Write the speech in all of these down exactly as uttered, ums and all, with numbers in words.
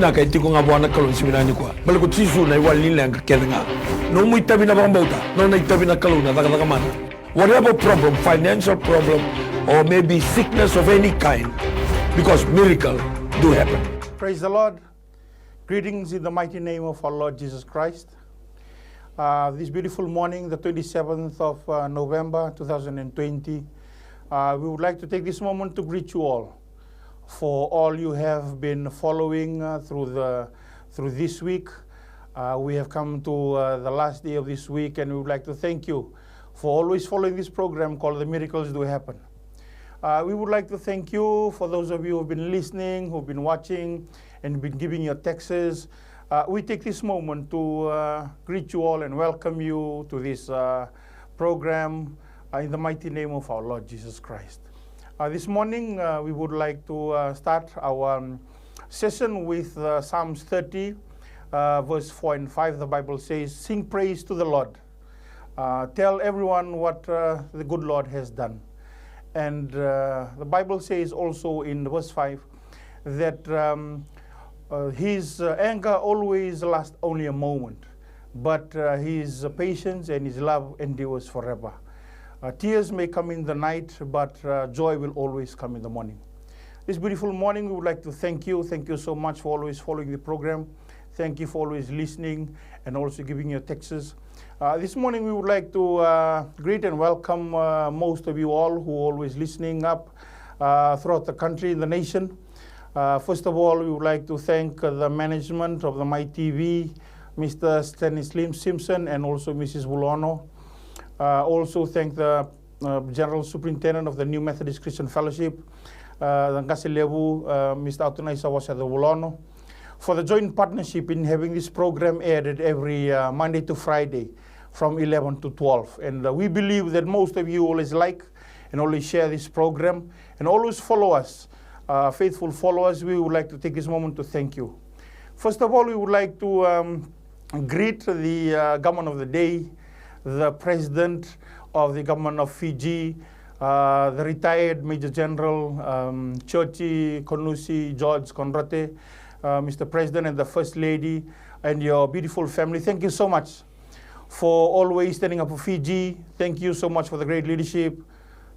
Vinaka e tiko ga vua na Kalou ni siga vinaka nikua. Baleta ko Jisu na iwali ni leqa kece ga. Nomu itavi na vakabauta, nona itavi na Kalou na cakacaka mana. Whatever problem, financial problem, or maybe sickness of any kind, because miracle do happen. Praise the Lord. Greetings in the mighty name of our Lord Jesus Christ. Uh, this beautiful morning, the twenty-seventh of uh, November two thousand twenty, uh, we would like to take this moment to greet you all for all you have been following uh, through the through this week. Uh, we have come to uh, the last day of this week, and we would like to thank you for always following this program called The Miracles Do Happen. Uh, we would like to thank you for those of you who've been listening, who've been watching, and been giving your texts. Uh, we take this moment to uh, greet you all and welcome you to this uh, program uh, in the mighty name of our Lord Jesus Christ. Uh, this morning, uh, we would like to uh, start our um, session with uh, Psalms thirty, uh, verse four and five. The Bible says, "Sing praise to the Lord. Uh, tell everyone what uh, the good Lord has done." And uh, the Bible says also in verse five that um, uh, his uh, anger always lasts only a moment, but uh, his patience and his love endures forever. Uh, tears may come in the night, but uh, joy will always come in the morning. This beautiful morning, we would like to thank you. Thank you so much for always following the program. Thank you for always listening and also giving your texts. Uh, this morning, we would like to uh, greet and welcome uh, most of you all who are always listening up uh, throughout the country, in the nation. Uh, first of all, we would like to thank uh, the management of the My T V, Mister Stanislim Simpson and also Missus Vulono. Uh, also thank the uh, General Superintendent of the New Methodist Christian Fellowship, uh, the Qase Levu, uh, Mister Atunai Sawasa Vulono, for the joint partnership in having this program aired every uh, Monday to Friday from eleven to twelve. And uh, we believe that most of you always like and always share this program and always follow us. Uh, faithful followers, we would like to take this moment to thank you. First of all, we would like to um, greet the uh, government of the day, the president of the government of Fiji, uh, the retired Major General um, Chochi Konusi George Konrate, uh, Mister President and the First Lady, and your beautiful family. Thank you so much for always standing up for Fiji. Thank you so much for the great leadership.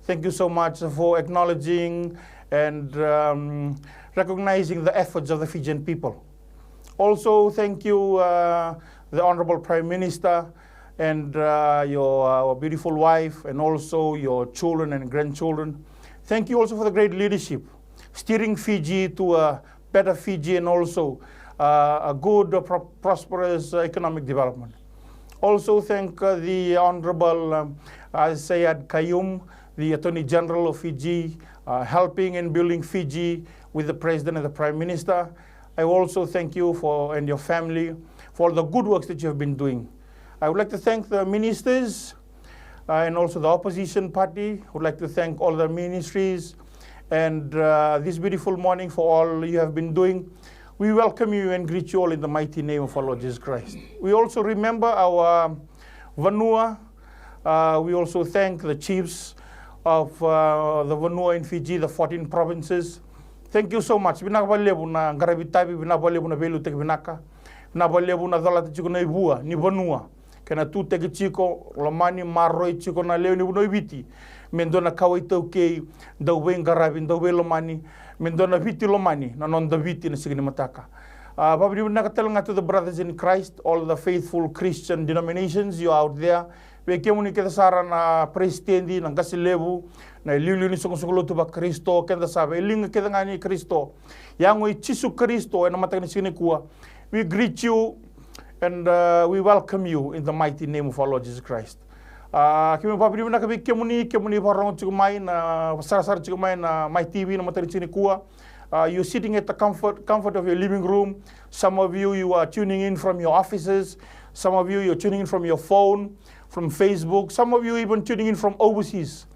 Thank you so much for acknowledging and um, recognizing the efforts of the Fijian people. Also, thank you, uh, the Honorable Prime Minister, and uh, your uh, beautiful wife, and also your children and grandchildren. Thank you also for the great leadership, steering Fiji to a better Fiji and also uh, a good, uh, pro- prosperous uh, economic development. Also, thank uh, the Honorable um, uh, Sayed Kayum, the Attorney General of Fiji, uh, helping and building Fiji with the President and the Prime Minister. I also thank you for and your family for all the good works that you have been doing. I would like to thank the ministers uh, and also the opposition party. I would like to thank all the ministries and uh, this beautiful morning for all you have been doing. We welcome you and greet you all in the mighty name of our Lord Jesus Christ. We also remember our vanua. Uh, we also thank the chiefs of uh, the vanua in Fiji, the fourteen provinces. Thank you so much. Vinaka vakalevu na qaravi tavi, vinaka vakalevu na veiliutaki vinaka, vinaka vakalevu na colata tiko na ivua ni vanua kei na tutaki tiko, lomani, maroroi tiko na lewe ni vanua i Viti me dua na kawa iTaukei dau veiqaravi, dau veilomani, me dua na Viti lomani na noda Viti na siga ni mataka. Uh, vakavinavinaka tale ga to the brothers in Christ, all the faithful Christian denominations you are out there. Vei kemuni kece sara na peresitedi, na qase levu, na iliuliu ni soqosoqo lotu vaKarisito, keda sa veiliga kece ga ni Karisito. Yago i Jisu Karisito ena mataka ni siga nikua. We greet you and uh, we welcome you in the mighty name of our Lord Jesus Christ. Uh, keimami vakavinavinaka vei kemuni, kemuni vakarorogo tiko mai na, sarasara tiko mai na My T V na mataka ni siga nikua. Uh, you're sitting at the comfort, comfort of your living room. Some of you, you are tuning in from your offices. Some of you, you're tuning in from your phone, from Facebook. Some of you even tuning in from overseas.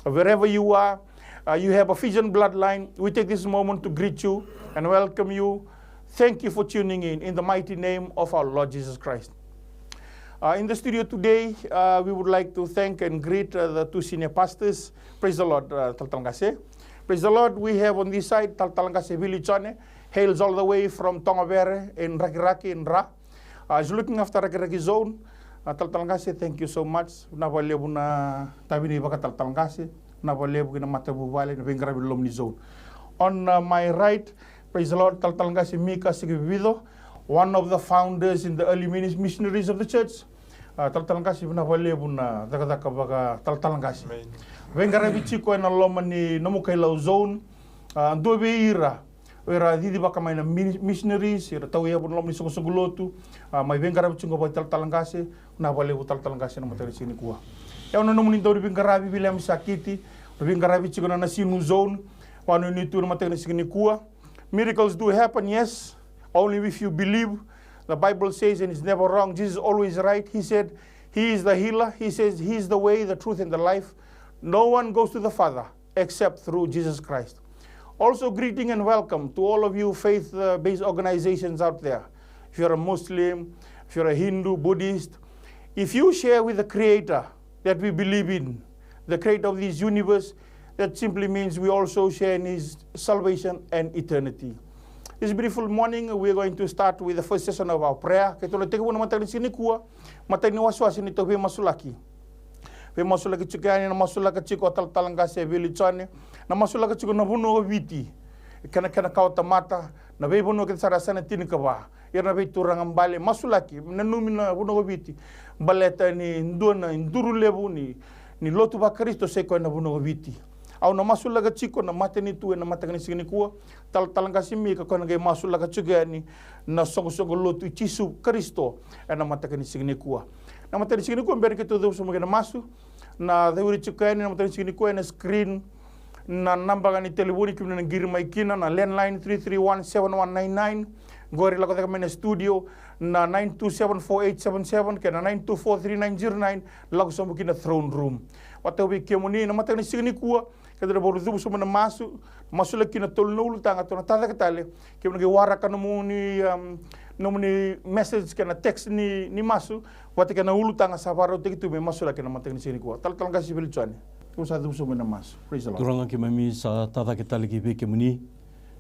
Wherever you are, uh, you have a Fijian bloodline. We take this moment to greet you and welcome you. Thank you for tuning in, in the mighty name of our Lord Jesus Christ. Uh, in the studio today, uh, we would like to thank and greet uh, the two senior pastors. Praise the Lord, uh, Talatala Qase. Praise the Lord. We have on this side Talatala Qase Vili Jone, hails all the way from Tongavere in Rakiraki in Ra. Uh, is looking after Rakiraki Zone. Uh, Talatala Qase, thank you so much. Vinaka vakalevu na tavi ni vakatalatala qase. Vinaka vakalevu ki na matavuvale, na veiqaravi loma ni zone. On, uh, my right, praise the Lord, Talatala Qase Mika Sikivivico, one of the founders in the early minis-, missionaries of the church. Uh, Talatala Qase, vinaka vakalevu na cakacaka vakatalatala qase. Amen. Veiqaravi tiko ena loma ni Nomukai Lau Zone. Uh, dua vei ira, o ira a cicivaka mai na mini-, missionaries, ira tauyavu na loma ni soqosoqo lotu, a, mai veiqaravi tiko qo vakatalatala qase, vinaka vakalevu talatala qase na mataka ni siga nikua. E au na nomuni dauniveiqaravi Viliami Sakiti, na veiqaravi tiko na Nasinu Zone, vakanuinui tu na mataka ni siga nikua. Miracles do happen, yes, only if you believe. The Bible says, and it's never wrong, Jesus is always right. He said, "He is the healer." He says, "He is the way, the truth, and the life. No one goes to the Father except through Jesus Christ." Also, greeting and welcome to all of you faith-based organizations out there. If you're a Muslim, if you're a Hindu, Buddhist, if you share with the Creator that we believe in, the Creator of this universe, that simply means we also share in His salvation and eternity. This beautiful morning, we are going to start with the first session of our prayer. Keitou na tekivu na mataka ni siga nikua, mataka ni wasewase ni tou veimasulaki. Veimasulaki tiko yani, na masulaka tiko o talatala qase Vili Jone, na masulaka tiko na vanua o Viti, kei na, kei na kawa tamata, na veivanua kece sara, yasana tinikava, ira na veituraga bale, masulaki, nanumi na vanua o Viti, baleta ni dua na iduru levu ni, ni lotu vaKarisito sai koya na vanua o Viti. Au na masulaka tiko na matanitu ena mataka ni siga nikua, talatala qase Mika, koya na qai masulaka tiko yani na soqosoqo lotu i Jisu Karisito ena mataka ni siga nikua. Na mataka ni siga nikua, bera ni keitou cuva sobu mai ki na masu, na cawiri tiko yani na mataka ni siga nikua ena screen na naba ga ni telefoni kemuni na qiri mai kina, na landline three three one seven one nine nine. Qori lako cake mai na studio na nine two seven four eight seven seven kei na nine two four three nine zero nine, lako sobu ki na throne room. Vakatau vei kemuni na mataka ni siga nikua, keda na vakarau cuva sobu mai na masu, masulaki kina tolu na ulutaga, tou na tacake tale. Kemuni qai waraka nomuni, um, nomuni message kei na text ni, ni masu vata kei na ulutaga sa vakarautaki tu me masulaki ena mataka ni siga nikua. Talatala qase Vili Jone, tou sa cuva sobu mai na masu. Praise the Lord. Turaga, keimami sa tacake tale ki vei kemuni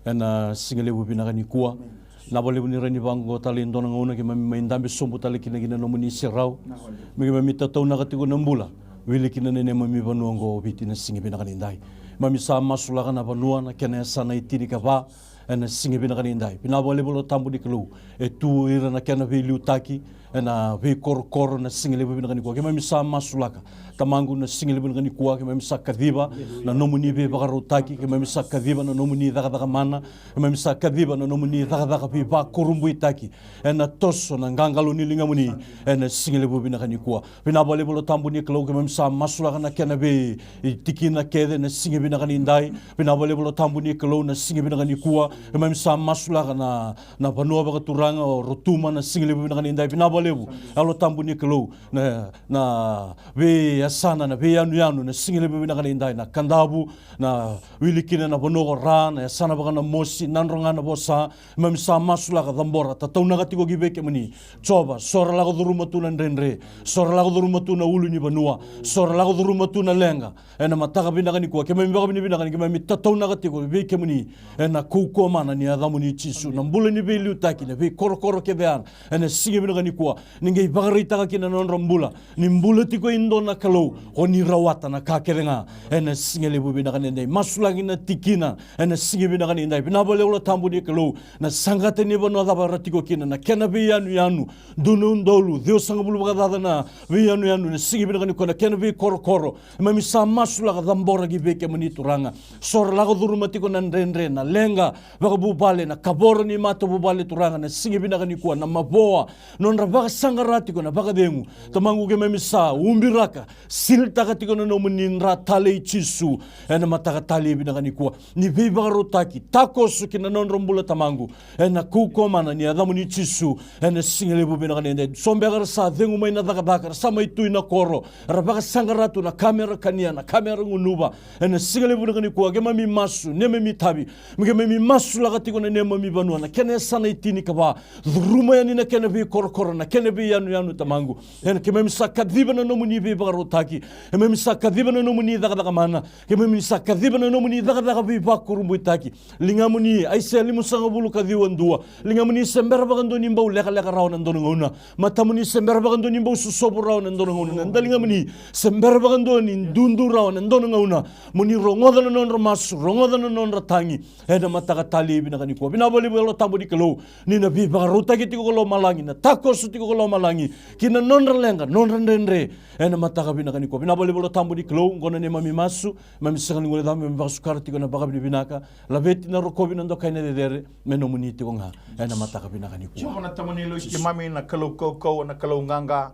ena siga levu vinaka nikua. Amen. Vinaka vakalevu ni rawa ni vaqo tale e dua na gauna keimami mai dabe sobu tale kina ki na nomuni serau. Vinaka vakalevu. Me keimami tataunaka tiko na bula, wili kina na neimami vanua oqo o Viti na siga vinaka nidai. Keimami sa masulaka na vanua, na kena yasana e tinikava ena siga vinaka nidai. Vinaka vakalevu Yalo Tabu ni Kalou, e tu ira na kena veiliutaki ena veikorokoro na siga levu vinaka nikua. Keimami sa masulaka, Tamaqu, na siga levu vinaka nikua, keimami sa kaciva na nomuni veivakarautaki, keimami sa kaciva na nomuni cakacaka mana, keimami sa kaciva na nomuni cakacaka veivakurabuitaki ena toso na qaqalo ni ligamuni ena siga levu vinaka nikua. Vinaka vakalevu Yalo Tabu ni Kalou, keimami sa masulaka na kena veitikina kece na siga vinaka nidai. Vinaka vakalevu Yalo Tabu ni Kalou, na siga vinaka nikua, keimami sa masulaka na, na vanua vakaturaga o Rotuma na siga levu vinaka nidai. Vinaka vakalevu Yalo Tabu ni Kalou, na, na veiyasana, na veiyanuyanu na siga levu vinaka nidai, na Kadavu, na wili kina na vanua ko Ra, na yasana vaka na Mosi, Nadroga, Navosa. Keimami sa masulaka, cabora, tataunaka tiko ki vei kemuni. Jiova, so ra lako curuma tu na dredre, so ra lako curuma tu na ulunivanua, so ra lako curuma tu na leqa ena mataka vinaka nikua, keimami vakavinavinaka ni keimami tataunaka tiko vei kemuni ena kaukauwa mana ni yacamuni Jisu. Na bula ni veiliutaki, na veikorokoro kece ya ena siga vinaka nikua, ni qai vakaraitaka kina na nodra bula ni bula tiko e dua na Kalou, ko ni rawata na ka kece ga ena siga levu vinaka nidai. Masulaki na tikina ena siga vinaka nidai. Vinaka vakalevu Yalo Tabu ni Kalou, na saqata ni vanua cava era tiko kina, na kena veiyanuyanu, dua na udolu ciwasagavulu vakacaca na veiyanuyanu na siga vinaka nikua, na kena veikorokoro. Keimami sa masulaka, cabora ki vei kemuni Turaga. So ra lako curuma tiko na dredre, na leqa vakavuvale, na kavoro ni matavuvale Turaga, na siga vinaka nikua, na mavoa, nodra vakasaqara tiko na vakacegu. Tamaqu, keimami sa ubiraka, silitaka tiko na nomuni dra talei Jisu ena mataka talei vinaka nikua. Ni veivakarautaki, takoso ki na nodra bula Tamaqu, ena kaukauwa mana ni yacamuni Jisu ena siga levu vinaka nidai. So beka era sa cegu mai na cakacaka, era sa mai tu ina koro, era vakasaqara tu na ka mera kania, na ka mera gunuva, ena siga levu vinaka nikua, keimami masu, neimami itavi, me keimami masu masulaka tiko na neimami vanua, na kena yasana e tinikava. Curuma yani na kena veikorokoro, na kena veiyanuyanu, Tamaqu. Ena keimami sa kaciva na nomuni veivakarautaki. Keimami sa kaciva na nomuni cakacaka mana. Keimami sa kaciva na nomuni cakacaka veivakurabuitaki. Ligamuni, Aisea limasagavulu ka ciwa, dua. Ligamuni, se bera vakadua ni bau lekaleka rawa na dua na gauna. Matamuni, se bera vakadua ni bau sosovu rawa na dua na gauna. Na daligamuni, se bera vakadua ni dudu rawa na dua na gauna. Mo ni rogoca na nodra masu, rogoca na nodra tagi. Ena mataka talei vinaka nikua. Vinaka vakalevu Yalo Tabu ni Kalou. Ni na veivakarautaki tiko ko lomalagi, na takoso tiko ko lomalagi ki na nodra leqa, nodra dredre. Ena mataka vinaka nikua. Vinaka vakalevu Yalo Tabu ni Kalou, oqo na neimami masu. Keimami sega ni guilecava, keimami vakasuka tiko na vakavinavinaka. Laveti, na rokovi, na dokai, na cecere me nomuni tiko ga ena mataka vinaka nikua. Jiova na Tamai, na Kalou i keimami, na Kalou kaukauwa, na Kalou qaqa.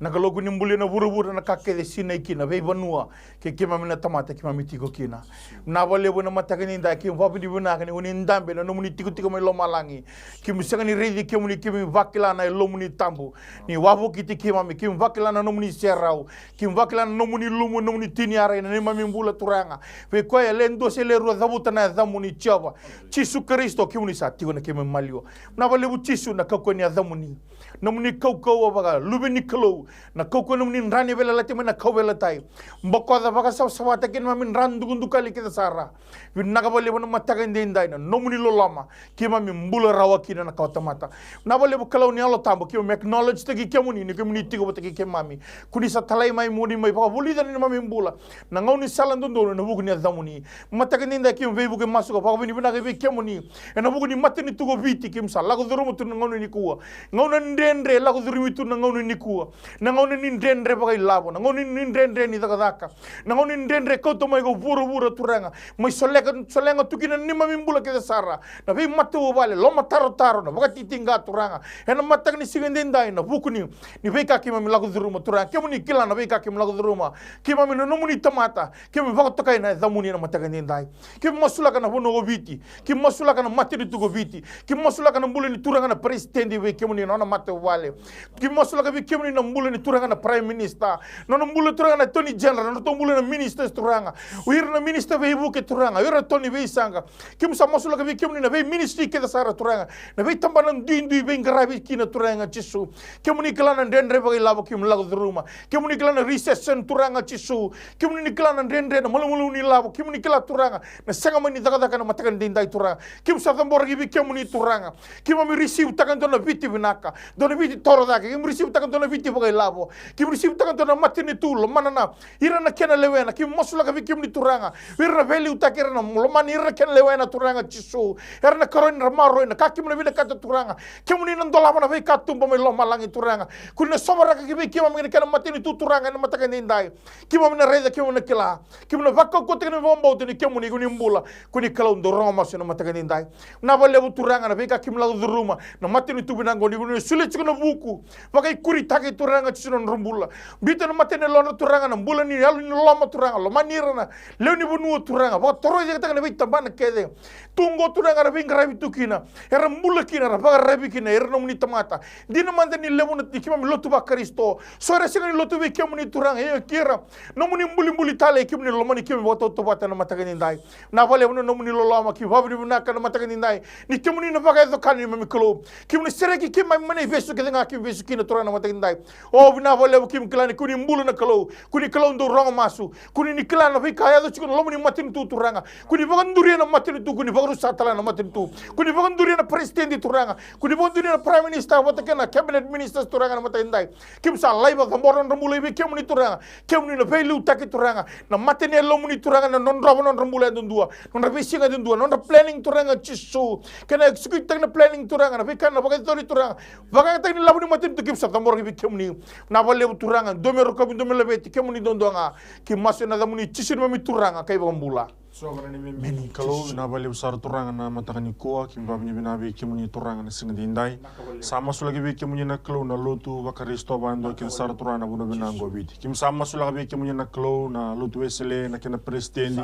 Na Kalou ko ni bulia na vuravura, na ka kece e sinai kina, veivanua, kei keimami na tamata keimami tiko kina. Vinaka vakalevu ena mataka edaidai, keimami vakavinavinaka ni ko ni dabe ena nomuni tikotiko mai lomalagi. Keimami sega ni raici kemuni, keimami vakila na Yalomuni Tabu ni wavokiti keimami, keimami vakila na nomuni serau, keimami vakila na nomuni lumu, nomuni tini arai ena neimami bula, Turaga. Vei koya e le dua se le rua cavuta na yacamuni, Jiova. Jisu Karisito, kemuni sa tiko ena keimami maliwa. Vinaka vakalevu Jisu, na kaukauwa ni yacamuni, nomuni kaukauwa vakaluve ni Kalou, na kaukauwa nomuni dra ni veiyalayalati mai na kauveilatai. Bokoca, vakasavasavataki na neimami dra dukadukali kece sara. Vinaka vakalevu ena mataka edaidai na nomuni loloma, keimami bula rawa kina na kawatamata. Vinaka vakalevu Kalou ni Yalo Tabu, keimami acknowledge-taki kemuni ni kemuni tiko vata kei keimami. Ko ni sa talai mai mo ni mai vakavulica na neimami bula, na gaunisala dodonu ena vuku ni yacamuni. Mataka edaidai keimami veivuke masu ka vakavinavinaka vei kemuni ena vuku ni matanitu ko Viti, keimami sa lako curuma tu na gauna nikua. Gauna dredre e lako curumi tu na gauna nikua. Na gauna ni dredre vakailavo, na gauna ni dredre ni cakacaka, na gauna ni dredre kauta mai ko vuravura, Turaga. Mai soleka, solega tu kina na neimami bula kece sara. Na veimatavuvale, lomatarotaro, na vakatitiqa, Turaga. Ena mataka ni siga edaidai, ena vuku ni, ni veika keimami lako curuma, Turaga. Kemuni kila na veika keimami lako curuma. Keimami na nomuni tamata. Keimami vakatokai na yacamuni ena mataka edaidai. Keimami masulaka na vanua ko Viti. Keimami masulaka na matanitu ko Viti. Keimami masulaka na bula ni turaga na peresitedi vei kemuni, na nona matavuvale. Keimami masulaka vei kemuni na bula ni turaga na prime minister, na nona bula, Turaga, na attorney general, na nodratou bula na ministers, Turaga. O ira na minister veivuke, Turaga, o ira na turaga ni veisaqa. Keimami sa masulaka vei kemuni na veiministry kece sara, Turaga, na veitabana duidui veiqaravi kina, Turaga Jisu. Kemuni kila na dredre vakailavo keimami lako curuma. Kemuni kila na recession, Turaga Jisu. Kemuni ni kila na dredre, na malumalumu ni lavo. Kemuni kila, Turaga, na sega mai ni cakacaka ena mataka edaidai, Turaga. Keimami sa caboraki vei kemuni, Turaga. Keimami receive-taka e dua na Viti vinaka, dua na Viti toro cake. Keimami receive-taka e dua na Viti vakailavo. Keimami receive-taka e dua na matanitu lomana na ira na kena lewena. Keimami masulaka vei kemuni, Turaga, o ira na veiliutaki, ira na lomani ira na kena lewena, Turaga Jisu. Era na karoni, era maroroi na ka keimami na vinakata, Turaga. Kemuni na dolava na veikatuba mai lomalagi, Turaga. Ko ni na sovaraka ki vei keimami na kena matanitu, Turaga, ena mataka edaidai. Keimami na raica, keimami na kila. Keimami na vakaukauwataka na vakabauta ni kemuni ko ni bula, ko ni Kalou dau rogo masu ena mataka edaidai. Vinaka vakalevu, Turaga, na veika keimami lako curuma, na matanitu vinaka oqo, ni ko ni solia tiko na vuku vakaikuritaki, Turaga Jisu, na nodra bula. Biuta na mata ni yalodra, Turaga, na bula ni yalo ni loloma, Turaga, lomani ira na lewe ni vanua, Turaga, vakatorocaketaka na veitabana kece. Tu oqo, Turaga, era veiqaravi tu kina, era bula kina, era vakararavi kina, era nomuni tamata. Dina mada ni levu na, ni keimami lotu vaKarisito, so era sega ni lotu vei kemuni, Turaga, ia kei ira nomuni bulibuli tale, kemuni lomani keimami vakatautauvata ena mataka edaidai. Vinaka vakalevu na nomuni loloma, keimami vakavinavinaka ena mataka edaidai ni kemuni na vakayaco ka na neimami Kalou. Kemuni sereki keimami mai na ivesu kece ga keimami vesu kina, Turaga, ena mataka edaidai. O, vinaka vakalevu, keimami kila ni ko ni bula na Kalou, ko ni Kalou dau rogo masu. Ko ni kila na veika e yaco tiko ena loma ni matanitu, Turaga. Ko ni vakaduria na matanitu, ko ni vakarusa tale na matanitu. Ko ni vakaduria na peresitedi, Turaga. Ko ni vakaduria na prime minister vata kei na cabinet ministers, Turaga, ena mataka edaidai. Keimami sa lai vakacabora na nodra bula vei kemuni, Turaga. Kemuni na veiliutaki, Turaga. Na mata ni yalomuni, Turaga, na nodrova na nodra bula yadudua, na nodra veisiga yadudua, na nodra planning, Turaga Jisu. Kei na execute-taki na planning, Turaga, na veika na vakayacori, Turaga. Vakayagataki na ilavo ni matanitu, keimami sa cabora ki vei kemuni. Vinaka vakalevu, Turaga, dua me rokovi, dua me laveti, kemuni duadua ga. Keimami masu ena yacamuni Jisu, neimami Turaga ka iVakabula. Emeni. Kalou, vinaka vakalevu sara, Turaga, na mataka nikua. Keimami vakavinavinaka vei kemuni, Turaga, na siga edaidai. Sa masulaki vei kemuni na Kalou na lotu vaKarisito vakayadua kece sara, Turaga, na vanua vinaka oqo o Viti. Keimami sa masulaka vei kemuni na Kalou na lotu Wesele, na kena peresitedi,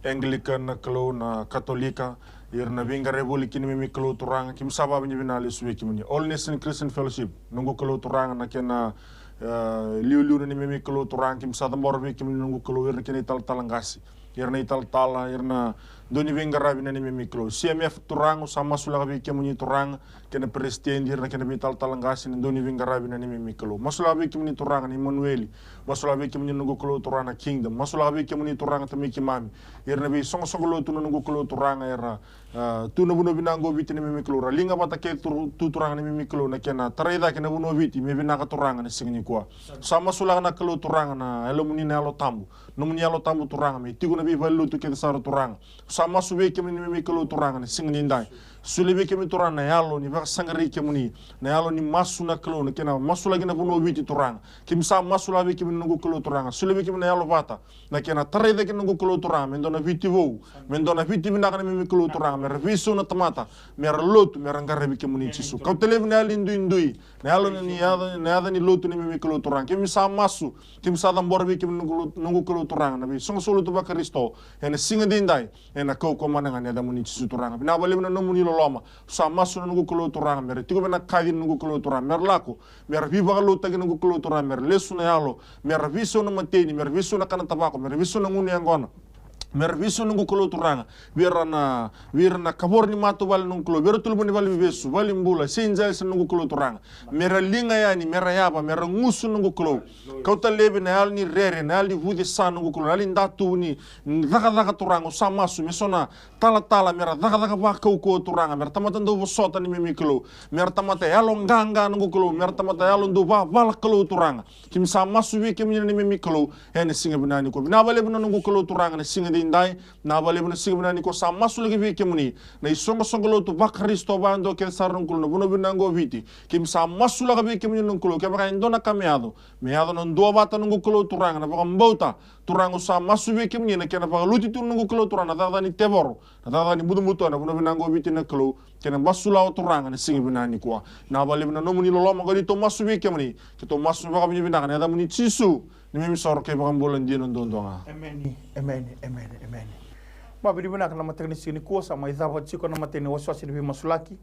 Anglican, na Kalou, na Katolika, ira na veiqaravi voli kina, neimami Kalou, Turaga. Keimami sa vakavinavinaka lesu vei kemuni. All Nation Christian Fellowship, noqu Kalou, Turaga, na kena, e, liuliu, na neimami Kalou, Turaga. Keimami sa cabora vei kemuni, noqu Kalou, ira na kena italatala qase, ira na italatala, ira na, Dau ni veiqaravi na neimami Kalou. C M F Turaga, au sa masulaka vei kemuni Turaga, kei na peresitedi, ira na kena veitalatala qase, na dau ni veiqaravi na neimami Kalou. Masulaka vei kemuni Turaga na Imanueli. Masulaka vei kemuni na noqu Kalou Turaga na Kingdom. Masulaka vei kemuni Turaga tamai keimami. Ira na veisoqosoqo lotu na noqu Kalou Turaga era, ah, tu na vanua vinaka o Viti na neimami Kalou. Ra liga vata kece tu, tu Turaga na neimami Kalou na kena tarai cake na vanua o Viti me vinaka Turaga na siga nikua. Sa masulaka na Kalou Turaga na Yalomuni na Yalo Tabu. Nomuni Yalo Tabu Turaga me tiko na veivalenilotu kece sara Turaga. Sa masu vei kemuni na neimami Kalou Turaga na siga nidai. Solia vei kemuni Turaga na yalo ni vakasaqarai kemuni, na yalo ni masu na Kalou, na kena masulaki na vanua o Viti Turaga. Keimami sa masulaka vei kemuni na noqu Kalou Turaga. Solia vei kemuni na yalo vata, na kena tarai cake na noqu Kalou Turaga, me dua na Viti vou, me dua na Viti vinaka na neimami Kalou Turaga, me ra veisau na tamata, me ra lotu, me ra qaravi kemuni Jisu. Kauta laivi na yalo ni duidui, na yalo ni yaca, na yaca ni lotu na neimami Kalou Turaga. Keimami sa masu, keimami sa cabora vei kemuni noqu, noqu Kalou Turaga na veisoqosoqo lotu vaKarisito ena siga nidai, ena kaukauwa mana ga ni yacamuni Jisu Turaga. Vinaka vakalevu na nomuni loloma. Sa masu na noqu Kalou Turaga me ra tiko vei na kaci na noqu Kalou Turaga, me ra lako, me ra veivakalougatataki na noqu Kalou Turaga, me ra lesu na yalo, me ra veisau na mateni, me ra veisau na kana tavako, me ra veisau na gunu yaqona. Me ra veisau na noqu Kalou Turaga vei ira na, vei ira na kavoro ni matavuvale na noqu Kalou, vei ira tu loma ni valeniveivesu, valenibula, Saint Giles na noqu Kalou Turaga. Me ra liga yani, me ra yava, me ra gusu na noqu Kalou. Kauta laivi na yalo ni rere, na yalo ni vucesa na noqu Kalou, na yalo ni datuvu ni cakacaka Turaga, au sa masu me so na talatala me ra cakacaka vakaukauwa Turaga, me ra tamata dau vosota na neimami Kalou, me ra tamata yalo qaqa na noqu Kalou, me ra tamata yalo dau vavala Kalou Turaga. Keimami sa masu vei kemuni na neimami Kalou ena siga vinaka nikua. Vinaka vakalevu na noqu Kalou Turaga na siga nidai, vinaka vakalevu na siga vinaka nikua. Sa masulaki vei kemuni na isoqosoqo lotu vaKarisito vakayadua kece sara na noqu Kalou, na vanua vinaka o Viti. Keimami sa masulaka vei kemuni na noqu Kalou, kevaka e dua na ka me yaco, me yaco na duavata na noqu Kalou Turaga, na vakabauta Turaga, au sa masu vei kemuni na kena vakaluti tu na noqu Kalou Turaga na cakacaka ni tevoro, na cakacaka ni butobuto ena vanua vinaka o Viti na Kalou, kei na basulawa Turaga na siga vinaka nikua. Vinaka vakalevu na nomuni loloma, qai keitou masu vei kemuni, keitou masu me vakavinavinaka ena yacamuni Jisu, neimami isoro kei vakabula dina duadua ga. Emeni, emeni, emeni, emeni. Vakavinavinaka na mataka ni siga nikua, sa mai cava tiko na matai ni wasewase ni veimasulaki.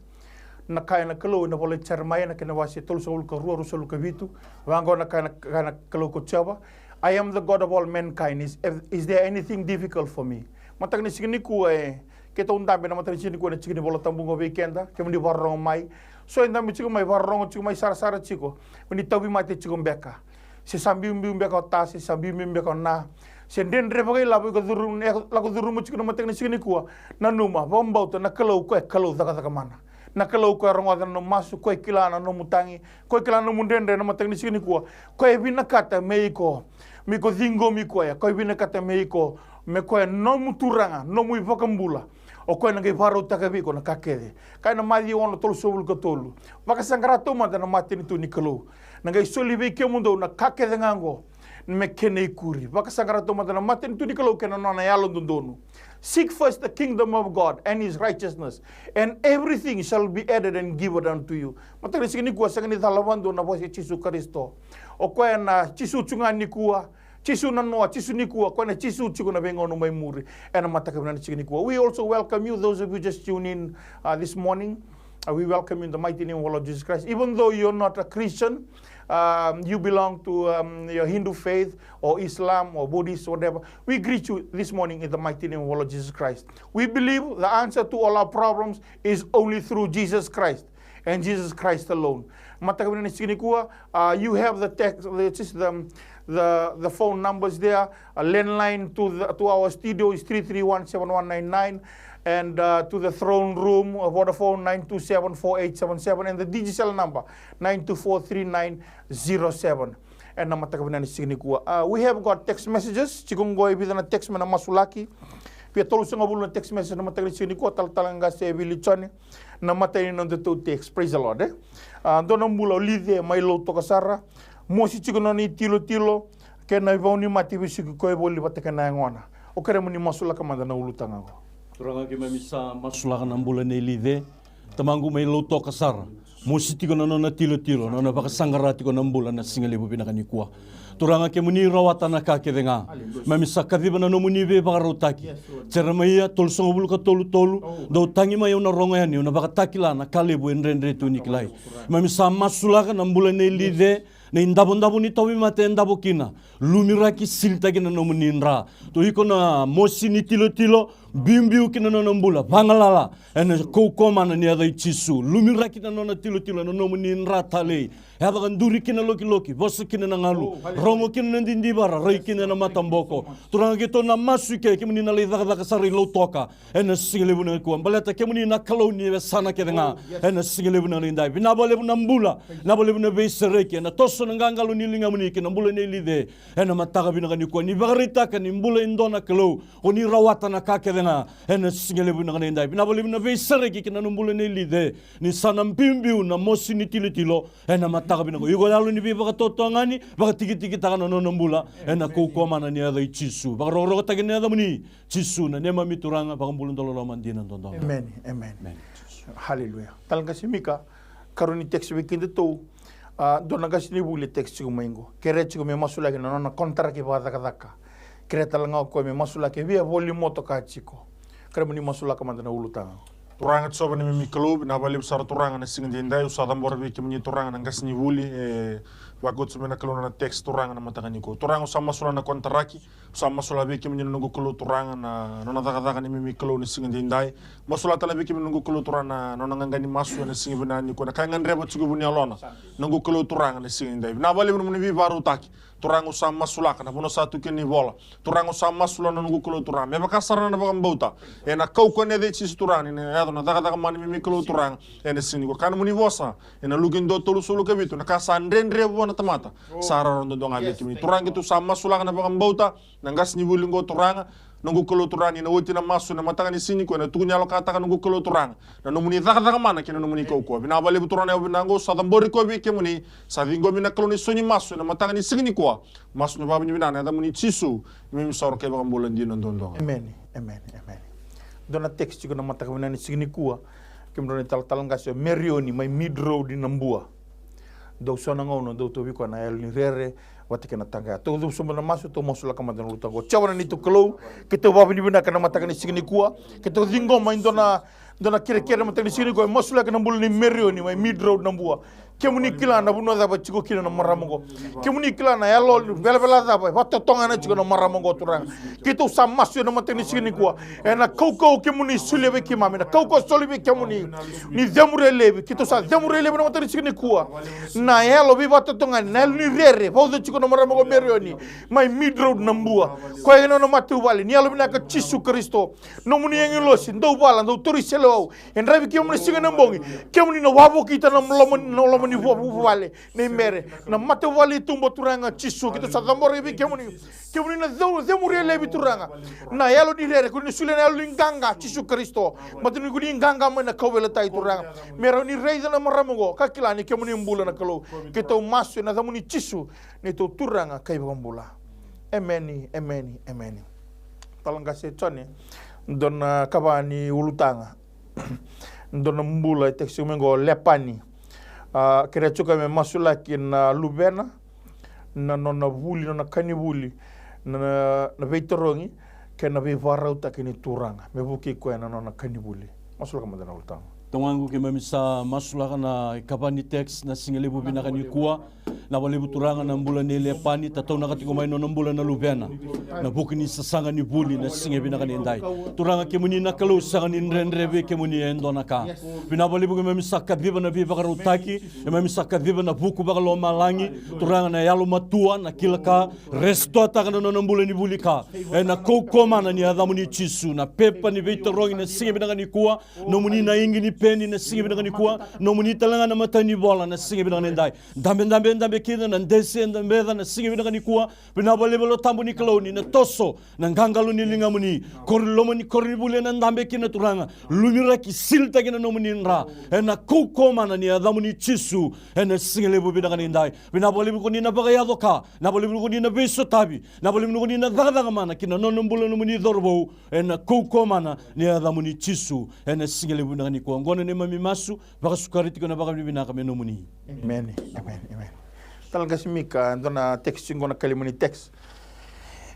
Na kaya na Kalou ena ivola i Jeremaia na kena wase tolusagavulu ka rua, ruasagavulu ka vitu. Vaqo na kaya na, kaya na Kalou ko Jiova: "I am the God of all mankind. Is, is there anything difficult for me?" Mataka ni siga nikua, e, keitou dabe na mataka ni siga nikua ena tiki ni Vola Tabu qo vei keda, kemuni vakarorogo mai. So e dabe tiko mai, vakarorogo tiko mai, sarasara tiko. Mo ni tauvimate tiko beka. Se sa biubiu beka o ta, se sa biubiu beka o na, se dredre vakailavo iko curu, e, lako curuma tiko na mataka ni siga nikua. Nanuma, vakabauta na Kalou, o koya e Kalou cakacaka mana. Na Kalou o koya e rogoca na nomu masu, o koya e kila na nomu tagi, o koya e kila na nomu dredre na mataka ni siga nikua. O koya e vinakata me iko, me iko ciqomi koya, o koya e vinakata me iko, me koya nomu Turaga, nomu iVakabula. O koya na qai vakarautaka vei iko na ka kece. Kaya na Maciu ono tolusagavulu ka tolu: "Vakasaqara taumada na matanitu ni Kalou, na qai soli vei kemudou na ka kece ga oqo me kena ikuri." Vakasaqara taumada na matanitu ni Kalou kei na nona yalododonu. "Seek first the kingdom of God and his righteousness, and everything shall be added and given unto you." Mataka ni siga nikua, sega ni cala vakadua na vosa i Jisu Karisito. O koya na Jisu tu ga nikua, Jisu nanoa, Jisu nikua, o koya na Jisu tiko na veigauna mai muri. Ena mataka vinaka ni siga nikua, we also welcome you, those of you just tune in, uh, this morning. Uh, we welcome you in the mighty name of our Lord Jesus Christ. Even though you're not a Christian, um, you belong to, um, your Hindu faith or Islam or Buddhist, whatever, we greet you this morning in the mighty name of our Lord Jesus Christ. We believe the answer to all our problems is only through Jesus Christ and Jesus Christ alone. Mataka vinaka ni siga nikua, uh, you have the text, the, just the, the, the phone numbers there. A landline to the, to our studio is three three one seven one nine nine, and, uh, to the throne room, uh, Vodafone nine two seven four eight seven seven, and the Digicel number nine two four three nine zero seven. Ena mataka vinaka ni siga nikua, uh, we have got text messages. Tiko qo e vica na text me na masulaki. Via tolusagavulu na text message na mataka ni siga nikua, talatala qase Vili Jone. Na matai ni nodatou text. Praise the Lord, e? A, dua na bula o Lice mai Lautoka sara. Mosi tiko na nona itilotilo kei na ivau ni mate, vesuki koya voli vata kei na yagona. O kerea mo ni masulaka mada na ulutaga oqo. Turaga, keimami sa masulaka na bula nei Lice, tamaqu mai Lautoka sara. Mosi tiko na nona tilotilo, nona vakasaqara tiko na bula na siga levu vinaka nikua. Turaga, kemuni rawata na ka kece ga. Keimami sa kaciva na nomuni veivakarautaki. Jeremaia tolusagavulu ka tolu tolu, dou tagi mai, au na rogo yani, au na vakatakila na ka levu e dredre tu ni kilai. Keimami sa masulaka na bula nei Lice, na idavodavo ni tauvimate e davo kina. Lumiraki, silitaki na nomuni dra. Tou iko na mosi ni tilotilo, biubiu ki na nona bula, vagalala, ena kaukaua mana ni yaca i Jisu. Lumiraki na nona tilotilo ena nomuni dra talei. Yaca ka duri ki na lokiloki, vosa kina na galu, rogo kina na didivara, rai kina na mataboko. Turaga, keitou na masu i ke, kemuni na lai cakacaka sara i Lautoka ena siga levu nikua. Baleta kemuni na Kalou ni yasana kece ga ena siga levu nikua. Vinaka vakalevu na bula, vinaka vakalevu na veisereki, ena toso na qaqalo ni ligamuni ki na bula nei Lice ena mataka vinaka nikua. Ni vakaraitaka ni bula e dua na Kalou, o ni rawata na ka kece ga ena siga levu nikua. Vinaka vakalevu na veisereki ki na bula nei Lice, ni sa na biubiu na mosi ni tilotilo ena mataka vinaka. Iko yalo ni veivakatotogani, vakatikitikitaka na nona bula ena kaukaua mana ni yaca i Jisu. Vakarokorokotaki na yacamuni Jisu, na neimami Turaga, vakabula dololoma dina dodonu. Emeni, emeni. Haleluya. Talaqasi Mika, karua ni text vei kedatou. A, dua na qasenivuli e text tiko mai qo. Kerea tiko me masulaki na nona konitaraki vakacakacaka. Kerea tale ga o koya me masulaki e via voli motoka tiko. Kerea mo ni masulaka mada na ulutaga. Turaga Jiova na neimami Kalou, vinaka vakalevu sara Turaga na siga edaidai. Au sa cabora vei kemuni Turaga na qasenivuli e vakoto mai na Kalou na text Turaga na mataka nikua. Turaga, au sa masulaka na konitaraki, au sa masulaka vei kemuni na noqu Kalou Turaga na nona cakacaka na neimami Kalou na siga edaidai. Masulaka tale vei kemuni na noqu Kalou Turaga na nona qaqa ni masu ena siga vinaka nikua, na ka e gadreva tiko e vu ni yalona. Noqu Kalou Turaga na siga edaidai. Vinaka vakalevu na nomuni veivakarautaki. Turaga, au sa masulaka na vanua sa tu kina na ivola. Turaga, au sa masulaka na noqu Kalou Turaga, me vaka sara na vakabauta ena kaukaua ni yaca i Jisu Turaga, ni na yaco na cakacaka mana ni neimami Kalou Turaga ena siga nikua. Kaya na nomuni vosa ena Luke dua tolusagavulu ka vitu, na ka sa dredre vua na tamata sa rawarawa duadua ga vei kemuni. Turaga, keitou sa masulaka na vakabauta na qasenivuli qo Turaga. Noqu Kalou Turaga, ni na oti na masu ena mataka ni siga nikua, ena tukuni yalokataka noqu Kalou Turaga na nomuni cakacaka mana kei na nomuni kaukaua. Vinaka vakalevu Turaga na yakavi vinaka qo, sa cabori koya vei kemuni. Sa ciqomi na Kalou na isau ni masu ena mataka ni siga nikua. Masu na vakavinavinaka ena yacamuni Jisu, neimami isau ka iVakabula dina duadua ga. Emeni, emeni, emeni. Dua na text tiko na mataka vinaka ni siga nikua. Kemudrau na italatala qase o Merioni mai Mead Road, Nabua. Dau so na gauna dau tauvi koya na yalo ni rere vata kei na taqaya. Tou cuva sobu na masu, tou masulaka mada na ulutaga. Jiova na neitou Kalou, keitou vakavinavinaka na mataka ni siga nikua. Keitou ciqoma e dua na, dua na kerekere na mataka ni siga nikua, e masulaki na bula nei Merioni mai Mead Road, Nabua. Kemuni kila na vanua cava e tiko kina na marama oqo. Kemuni kila na yalo velavela cava e vakatotogana tiko na marama oqo Turaga. Keitou sa masu ena mataka ni siga nikua ena kaukauwa kemuni solia vei keimami, na kaukauwa soli vei kemuni. Ni cemuri e levu, keitou sa cemuri e levu ena mataka ni siga nikua. Na yalo veivakatotogani, na yalo ni rere vauca tiko na marama oqo Merioni mai Mead Road, Nabua. Koya kei na nona matavuvale, ni yalovinaka Jisu Karisito. Nomuni agilosi dau vala, dau tauri seleiwau, e draivi kemuni ena siga ena bogi. Kemuni na wavokita na loma, na loma ni vua, vuvale nei Mere. Na matavuvale e tubu Turaga Jisu, keitou sa cabora vei kemuni. Kemuni na ceu, cemuri e levu Turaga. Na yalo ni rere, koni solia na yalo ni qaqa Jisu Karisito. Matani koni qaqa mai na kauveilatai Turaga. Me rawa ni raica na marama oqo ka kila ni kemuni bula na Kalou. Keitou masu ena yacamuni Jisu, neitou Turaga ka iVakabula. Emeni, emeni, emeni. Tala qase Jone, dua na kava ni ulutaga. Dua na bula e text mai qo, Lepani. A, kerea tiko me masulaki na luvena, na nona vuli, nona ka ni vuli, na, na veitarogi kei na veivakarautaki ni Turaga me vukei koya na nona ka ni vuli. Masulaka mada na ulutaga. Tamaqu, keimami sa masulaka na ikava ni text na siga levu vinaka nikua. Vinaka vakalevu Turaga na bula nei Lepani, tataunaka tiko mai na nona bula na luvena. Na vuku ni sasaga ni vuli na siga vinaka nidai. Turaga, kemuni na Kalou, sega ni dredre vei kemuni e dua na ka. Vinaka vakalevu keimami sa kaciva na veivakarautaki, keimami sa kaciva na vuku vakalomalagi. Turaga, na yalomatua, na kila ka, restore-taka na nona bula ni vuli ka. Ena kaukauwa mana ni yacamuni Jisu, na pepa ni veitarogi na siga vinaka nikua, nomuni na igi ni peni na siga vinaka nikua, nomuni tale ga na matanivola na siga vinaka nidai. Dabedabe, dabe kina na desi, dabe na siga vinaka nikua. Vinaka vakalevu Yalo Tabu ni Kalou ni na toso na qaqalo ni ligamuni. Kori loma ni koronivuli ena dabe kina Turaga. Lumiraki, silitaki na nomuni dra. Ena kaukauwa mana ni yacamuni Jisu. Ena siga levu vinaka nidai. Vinaka vakalevu koni na vakayaco ka. Vinaka vakalevu koni na veisotavi. Vinaka vakalevu koni na cakacaka mana kina nona bula nomuni cauravou. Ena kaukauwa mana ni yacamuni Jisu. Ena siga levu vinaka nikua. Oqo na neimami masu, vakasukai tiko na vakavinavinaka me nomuni. Emeni, emeni, emeni. Tala qasi Mika, dua na text tiko na kalima ni text.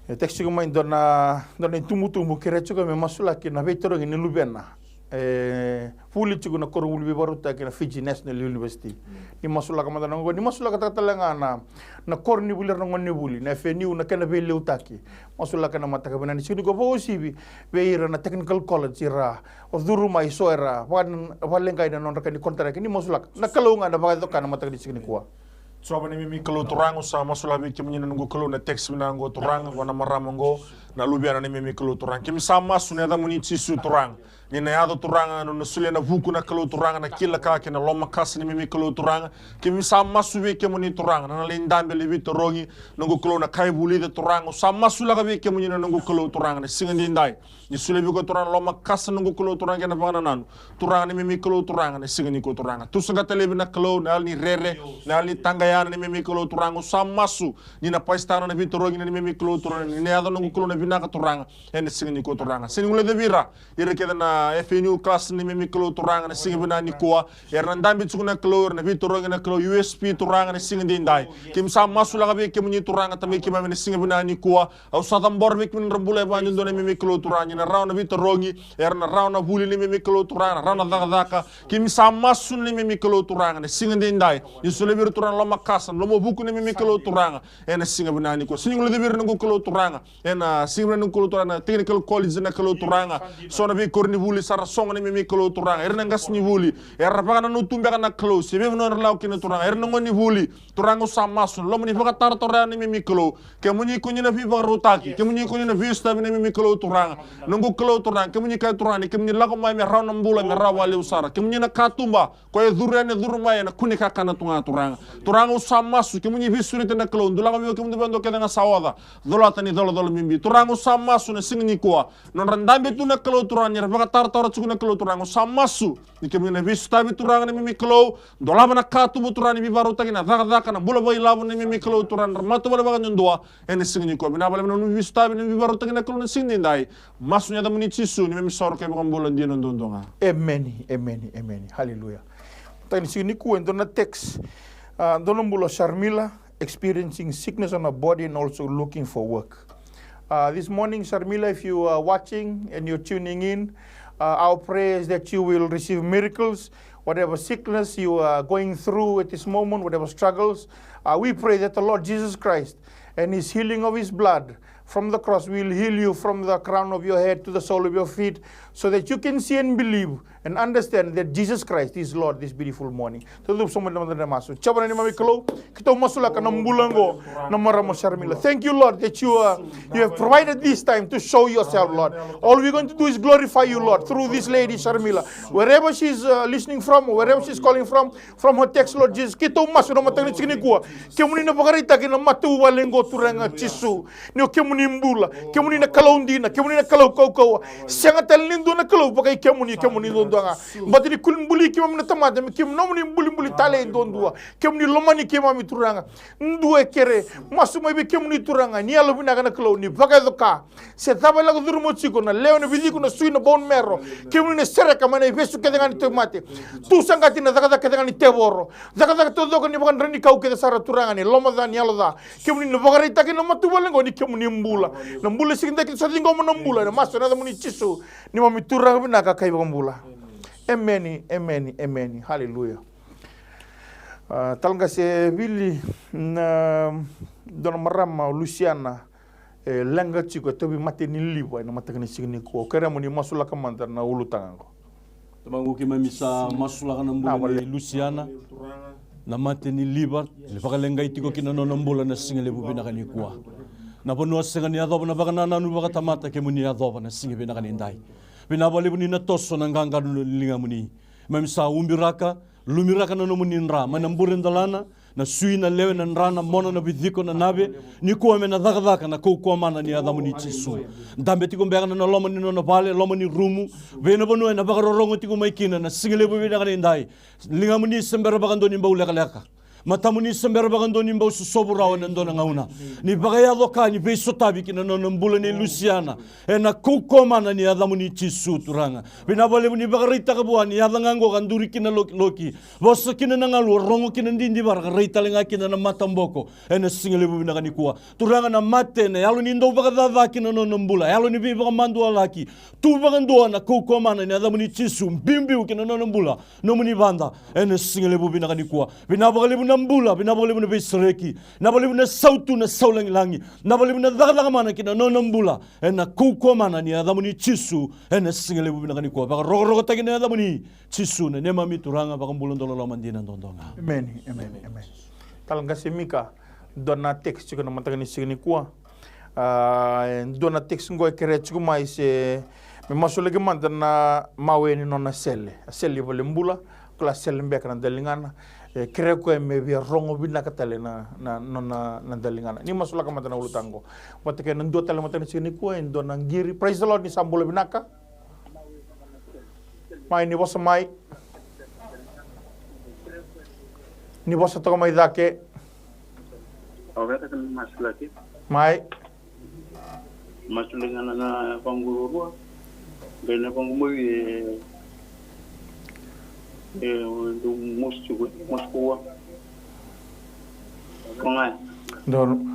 E text tiko mai dua na, dua na itubutubu, kerea tiko me masulaki na veitarogi ni luvena. E vuli tiko na koronivuli veivakarautaki na Fiji National University. Ni masulaka mada na gone, ni masulaka taka tale ga na, na koronivuli, ira na gonevuli, na F N U, na kena veiliutaki. Masulaka na mataka vinaka ni siga nikua, vakauasivi vei ira na technical college, ira o curu mai, so era vaka, vakaleqai na nodra ka ni konitaraki. Ni masulaka. Na Kalou ga na vakacoka na mataka ni siga nikua. Jiova na neimami Kalou Turaga, au sa masulaka vei kemuni na noqu Kalou na text vinaka oqo Turaga, vua na marama oqo, na luvena na neimami Kalou Turaga. Keimami sa masu ena yacamuni Jisu Turaga. Ni na yaco Turaga, na nona solia na vuku na Kalou Turaga, na kila ka kei na lomakasa na neimami Kalou Turaga. Keimami sa masu vei kemuni Turaga, na lai dabe, lai veitarogi, noqu Kalou na ka e vulica Turaga. Au sa masulaka vei kemuni na noqu Kalou Turaga, na siga edaidai. Ni solia vei koya Turaga na lomakasa noqu Kalou Turaga kei na vakanananu. Turaga na neimami Kalou Turaga, na siga nikua Turaga. Tusaqata laivi na Kalou, na yalo ni rere, na yalo ni taqaya na neimami Kalou Turaga. Au sa masu, ni na pasitaka na veitarogi na neimami Kalou Turaga, ni na yaco noqu Kalou na vinaka Turaga. Ena siga nikua Turaga. Sega ni guilecavi ira, ira kece na F N U class na neimami Kalou Turaga, na siga vinaka nikua. Era na dabe tiko na Kalou, era na veitarogi na Kalou, U S P Turaga na siga edaidai. Keimami sa masulaka vei kemuni Turaga, tamai keimami na siga vinaka nikua. Au sa cabora vei kemuni na bula e vakadodonu na neimami Kalou Turaga, ni na rawa na veitarogi, era na rawa na vuli na neimami Kalou Turaga, na rawa na cakacaka. Keimami sa masu na neimami Kalou Turaga, na siga edaidai. Ni solia vei ira Turaga na lomakasa, na lomavuku na neimami Kalou Turaga. Ena siga vinaka nikua. Sega ni guilecavi ira noqu Kalou Turaga. Ena siga vinaka noqu Kalou Turaga, na technical college na Kalou Turaga. So na veikoronivuli sa ra sogo na neimami Kalou Turaga. Ira na qasenivuli. Era vakanananu tu beka na Kalou. Se vei vanua era lako kina Turaga. Ira na gonevuli. Turaga au sa masu. Loma ni vakataratara na neimami Kalou. Kemuni koni na veivakarautaki. Kemuni koni na veisotavi na neimami Kalou Turaga. Noqu Kalou Turaga. Kemuni kaya Turaga. Ni kemuni lako mai me rawa na bula me rawa vakalevu sara. Kemuni na katuba. Koya e curu yani, e curu mai, ena kune kakana tu ga Turaga. Turaga au sa masu, kemuni veisureti na Kalou, dou lako vei au kemudou vakadua kece ga sa oca. Colata na icolacola bibi. Turaga au sa masu na siga nikua. Nodra dabe tu na Kalou Turaga, ni ra vakataratara tiko na Kalou Turaga, au sa masu. Ni kemuni na veisotavi Turaga na neimami Kalou, dolava na katuba Turaga ni veivakarautaki, na cakacaka, na bula vakailavo na neimami Kalou Turaga, na matavuvale vakadudua. Ena siga nikua, vinaka vakalevu na nomu veisotavi, na veivakarautaki na Kalou na siga nidai. Masu ena yacamuni Jisu, neimami isoro ka iVakabula dina duadua ga. Emeni, emeni, emeni. Haleluya. Mataka ni siga nikua e dua na text. Ah, dua na bula Sharmila, experiencing sickness on her body and also looking for work. Uh, this morning, Sharmila, if you are watching and you're tuning in, uh, our prayer is that you will receive miracles. Whatever sickness you are going through at this moment, whatever struggles, uh, we pray that the Lord Jesus Christ and his healing of his blood from the cross will heal you from the crown of your head to the sole of your feet, so that you can see and believe and understand that Jesus Christ is Lord this beautiful morning. Tou cuva sobu mada na masu. Jiova na neimami Kalou, keitou masulaka na bula oqo na marama Sharmila. Thank you, Lord, that you are, you have provided this time to show yourself, Lord. All we're going to do is glorify you, Lord, through this lady Sharmila. Wherever she's, uh, listening from, or wherever she's calling from, from her text, Lord Jesus, keitou masu na mataka ni siga nikua. Kemuni na vakaraitaki na matavuvale oqo Turaga Jisu. Ni o kemuni bula, kemuni na Kalou dina, kemuni na Kalou kaukauwa. Sega tale ni dua na Kalou vakai kemuni, kemuni duadua ga. Baleta ni kua ni buli keimami na tamata me kemuni nomuni bulibuli talei duadua. Kemuni lomani keimami Turaga. Dua e kere, masu mai vei kemuni Turaga, ni yalovinaka na Kalou, ni vakayaco ka. Se cava e lako curuma tiko, na lewe, na vici iko, na sui, na bone marrow. Kemuni na sereka mai na ivesu kece ga ni tauvimate. Tusaqati na cakacaka kece ga ni tevoro. Cakacaka taucoko ni vakadranikau kece sara Turaga ni lomaca ni yaloca. Kemuni na vakaraitaki na matavuvale oqo ni kemuni bula. Na bula siga nikua sa ciqoma na bula, na masu ena yacamuni Jisu. Neimami Turaga vinaka ka iVakabula. Emeni, emeni, emeni. Haleluya. Ah, tala qase Vili, na dua na marama o Lusiana. E leqa tiko, e tauvimate ni liva ena mataka ni siga nikua. Au kerea mo ni masulaka mada na ulutaga oqo. Tamaqu, keimami sa masulaka na bula nei Lusiana, na mate ni liva e vakaleqai tiko kina na nona bula na siga levu vinaka nikua. Na vanua sega ni yacova na vakanananu vakatamata, kemuni yacova na siga vinaka nidai. Vinaka vakalevu ni na toso na qaqalo ni ligamuni. Keimami sa ubiraka, lumiraka na nomuni dra mai na buredelana, na sui, na lewe, na dra, na mona, na viciko, na nave. Nikua me na cakacaka na kaukauwa mana ni yacamuni Jisu. Dabe tiko beka na loma ni nona vale, loma ni rumu, vei na vanua ena vakarorogo tiko mai kina na siga levu vinaka nidai. Ligamuni se bera vakadua ni bau lekaleka. Matamuni se bera vakadua ni bau sosovu rawa ena dua na gauna. Ni vakayaco ka ni veisotavi ki na nona bula nei Lusiana. Ena kaukaua mana ni yacamuni Jisu Turaga. Vinaka vakalevu ni vakaraitaka vua ni yaco ga oqo ka duri kina lokiloki. Vosa kina na galu, rogo kina didivara ka rai tale ga kina na mataboko. Ena siga levu vinaka nikua. Turaga na mate, na yalo ni dau vakacaca ki na nona bula. Yalo ni veivakamadualaki. Tu vakadua na kaukaua mana ni yacamuni Jisu. Biubiu ki na nona bula. Nomuni vada. Ena siga levu vinaka nikua. Vinaka vakalevu na bula, vinaka vakalevu na veisereki. Vinaka vakalevu na sautu, na saulagilagi. Vinaka vakalevu na cakacaka mana ki na nona bula. Ena kaukaua mana ni yacamuni Jisu. Ena siga levu vinaka nikua. Vakarokorokotaki na yacamuni Jisu, na neimami Turaga, vakabula dau loloma dina duadua ga. Emeni, emeni, emeni. Tala qase Mika, dua na text tiko na mataka ni siga nikua. A, e dua na text qo e kerea tiko mai se me masulaki mada na mawe ni nona sele. A sele i valenibula, kila sele beka na daligana. E kerea koya me via rogo vinaka tale na, na nona na daligana. Ni masulaka mada na ulutaga qo. Vata kei na dua tale mataka ni siga nikua, e dua na qiri. Praise the Lord, ni sa bula vinaka. Mai, ni vosa mai. Ni vosa toka mai cake. Au via kata na masulaki. Mai. Masulaki ga na, na vangu rua. Qai na vangu mai e, e, dou mosi tiko, mosi kua. Koga. Donu.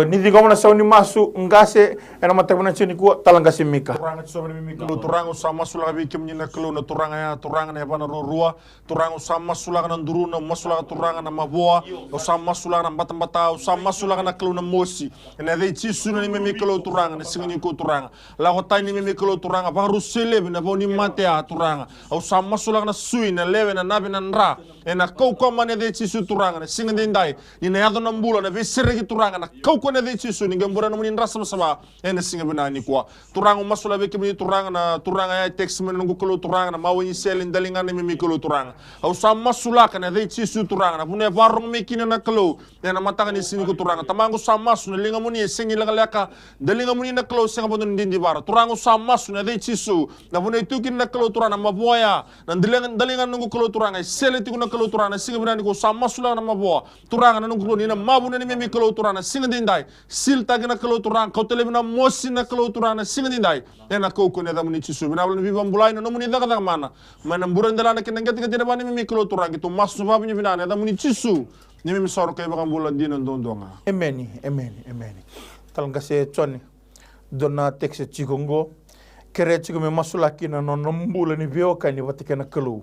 Ni ciqoma na sau ni masu, qase, ena mataka vinaka ni siga nikua, tala qase Mika. Turaga, Jisu, neimami Kalou, Turaga, au sa masulaka vei kemuni na Kalou, na Turaga ya, Turaga na yavana ruarua. Turaga, au sa masulaka na duruna, au masulaka Turaga na mavoa, au sa masulaka na batabata, au sa masulaka na Kalou na mosi. Ena yaca i Jisu na neimami Kalou Turaga, na siga nikua Turaga. Lako tani neimami Kalou Turaga, vakarusai laivi na vau ni mate ya Turaga. Au sa masulaka na sui, na lewe, na nave, na dra. Ena kaukaua mana ni yaca i Jisu Turaga, na siga daidai. Ni na yaco na bula, na veisereki Turaga, na kaukaua ni yaca i Jisu, ni qai bure na nomuni dra savasava. Ena siga vinaka nikua. Turaga, au masulaka vei kemuni Turaga, na Turaga ya e text mai na noqu Kalou Turaga, na mawe ni sele, daligana neimami Kalou Turaga. Au sa masulaka na yaca i Jisu Turaga, na vanua e vakarorogo mai kina na Kalou, ena mataka ni siga nikua Turaga. Tamaqu, au sa masu na ligamuni e sega ni lekaleka, daligamuni na Kalou, sega vakadua ni didivara. Turaga, au sa masu na yaca i Jisu, na vanua e tu kina na Kalou Turaga, na mavoa ya, na daliga, daligana noqu Kalou Turaga, e sele tiko na Kalou Turaga, na siga vinaka nikua, au sa masulaka na mavoa. Turaga na noqu Kalou, ni na mavoa na neimami Kalou Turaga, na siga daidai. Silitaki na Kalou Turaga, kauta laivi na mosi na Kalou Turaga, na siga daidai. Ena kaukaua ni yacamuni Jisu, vinaka vakalevu na veivakabulai na nomuni cakacaka mana. Mai na bure delana kei na qeteqete ni yavana neimami Kalou Turaga, keitou masu vavinavinaka ena yacamuni Jisu. Neimami isoro kei vakabula dina duadua ga. Emeni, emeni, emeni. Tala qase Joni, dua na text tiko qo. Kerea tiko me masulaki na nona bula ni veiwekani vata kei na Kalou.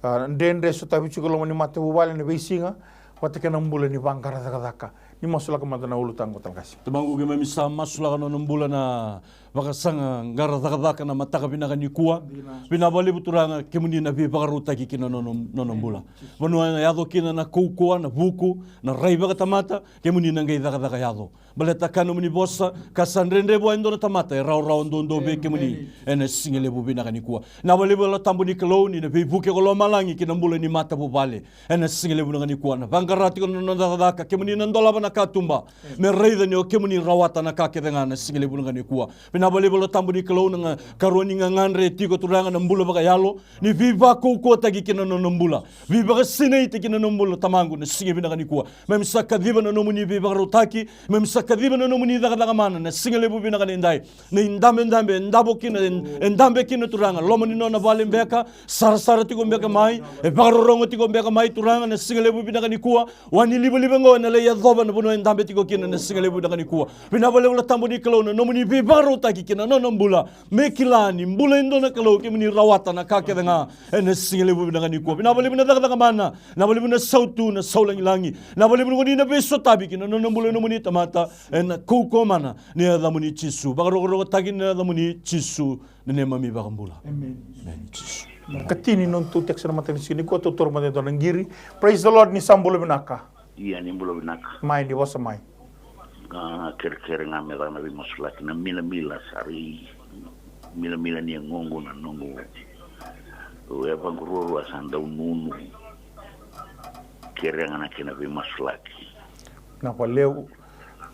A, dredre sotavi tiko loma ni matavuvale ena veisiga, vata kei na bula ni vaqara cakacaka. Ni masulaka mada na ulutaga qo, tala qase. Tamaqu, keimami sa masulaka na nona bula na vakasaqara cakacaka na mataka vinaka nikua. Vinaka vakalevu Turaga, kemuni na veivakarautaki ki na nona, nona bula. Vanua ena yaco kina na kaukaua, na vuku, na rai vakatamata, kemuni na qai cakacaka yaco. Baleta kaya nomuni vosa, ka sa dredre vua e dua na tamata, e rawarawa duadua vei kemuni. Emeni. Ena siga levu vinaka nikua. Vinaka vakalevu Yalo Tabu ni Kalou, ni na veivuke ko lomalagi ki na bula ni matavuvale. Ena siga levu vinaka nikua. Na vaqara tiko na nona cakacaka, kemuni na dolava na katuba. Emeni. Me raica ni o kemuni rawata na ka kece ga, na siga levu vinaka nikua. Vinaka vakalevu Yalo Tabu ni Kalou, na ga, karua ni gagadre e tiko Turaga na bula vakayalo. Ni veivakaukauwataki ki na nona bula. Veivakasinaiti ki na nona bula, Tamaqu, na siga vinaka nikua. Keimami sa kaciva na nomuni veivakarautaki, keimami sa kaciva na nomuni cakacaka mana, na siga levu vinaka nidai. Na idabedabe, e davo kina, e, e dabe kina Turaga, loma ni nona vale beka, sarasara tiko beka mai, e vakarorogo tiko beka mai Turaga, na siga levu vinaka nikua. Wai ni livaliva qo ena lai yacova na vanua e dabe tiko kina, na siga levu vinaka nikua. Vinaka vakalevu Yalo Tabu ni Kalou na nomuni veivakarautaki ki na nona bula. Me kila ni bula e dua na Kalou, kemuni rawata na ka kece ga. Ena siga levu vinaka nikua. Vinaka vakalevu na cakacaka mana. Vinaka vakalevu na sautu, na saulagilagi. Vinaka vakalevu ni ko ni na veisotavi ki na nona bula na nomuni tamata. Ena kaukaua mana ni yacamuni Jisu. Vakarokorokotaki na yacamuni Jisu. Na neimami vakabula. Emeni. Emeni Jisu. Katini na nodatou text na mataka ni siga nikua, tou taura mada e dua na qiri. Praise the Lord, ni sa bula vinaka. Ia, ni bula vinaka. Mai, ni vosa mai. A, kerekere ga me caka na veimasulaki, na milamila sa rui milamila ni yagoqu, na noqu yavaqu ruarua sa dau nunu. Kerea ga na kena veimasulaki. Vinaka vakalevu.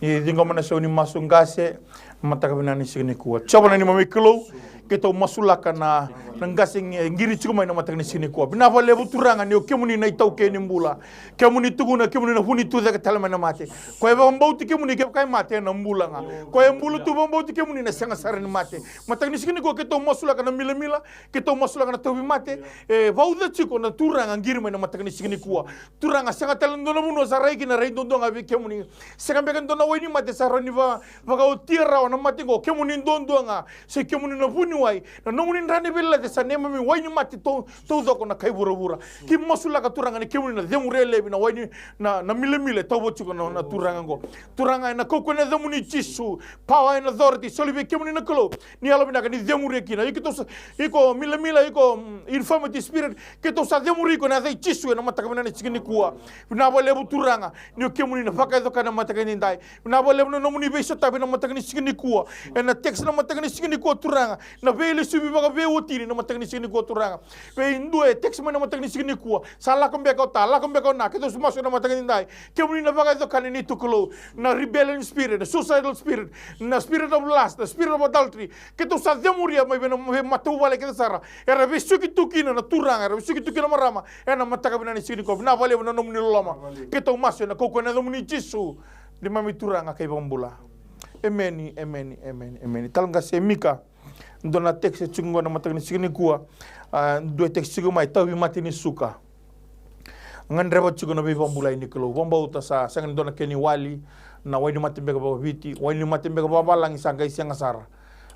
Ni ciqoma na sau ni masu qase, mataka vinaka ni siga nikua. Jiova na neimami Kalou, keitou masulaka na Na qase e qiri tiko mai na mataka ni siga nikua. Vinaka vakalevu Turaga ni o kemuni na itaukei ni bula. Kemuni tukuna, kemuni na vu ni tucake tale mai na mate. Koya e vakabauti kemuni kevaka e mate ena bula ga. Koya e bula tu vakabauti kemuni na sega sara ni mate. Mataka ni siga nikua keitou masulaka na milamila, keitou masulaka na tauvimate. E vauca tiko na Turaga qiri mai na mataka ni siga nikua. Turaga sega tale na dua na vanua sa rai kina, rai duadua ga vei kemuni. Sega beka e dua na wai ni mate sa rawa ni va, vakaotia rawa na mate oqo, kemuni duadua ga. Se kemuni na vuniwai, na nomuni dra ni veilecayaki sa neimami wai ni mate tau, taucoko na kai vuravura. Keimami masulaka Turaga ni kemuni na cemuria laivi na wai ni, na, na milamila e tauva tiko na, na Turaga oqo. Turaga ena kaukaua ni yacamuni Jisu, power and authority soli vei kemuni na Kalou. Ni yalovinaka ni cemuria kina. Iko, iko milamila, iko, mm, infirmity spirit, keitou sa cemuri iko ena yaca i Jisu ena mataka vinaka ni siga nikua. Vinaka vakalevu Turaga, ni o kemuni na vakayacora na mataka edaidai. Vinaka vakalevu na nomuni veisotavi na mataka ni siga nikua. Ena text na mataka ni siga nikua Turaga. Na veilesuvi vakaveiwatini na mataka ni siga nikua Turaga. Vei dua e text mai na mataka ni siga nikua. Sa lako beka o ta, lako beka o na, keitou sa masu ena mataka edaidai. Kemuni na vakayacora na neitou Kalou. Na rebellion spirit, na suicidal spirit, na spirit of lust, na spirit of adultery. Keitou sa cemuria mai vei na, vei matavuvale kece sara. Era vesuki tu kina na turaga, era vesuki tu kina na marama. Ena mataka vinaka ni siga nikua. Vinaka vakalevu na nomuni loloma. Keitou masu ena kaukaua ni yacamuni Jisu. Neimami Turaga kei vakabula. Emeni, emeni, emeni, emeni. Tale qase Mika. Dua na text e tiko qo na mataka ni siga nikua. A, dua e text tiko mai, tauvimate ni suka. Gadreva tiko na veivakabulai ni Kalou. Vakabauta sa sega ni dua na kena iwali, na wai ni mate beka vakaviti, wai ni mate beka vakavalagi sa qai sega sara.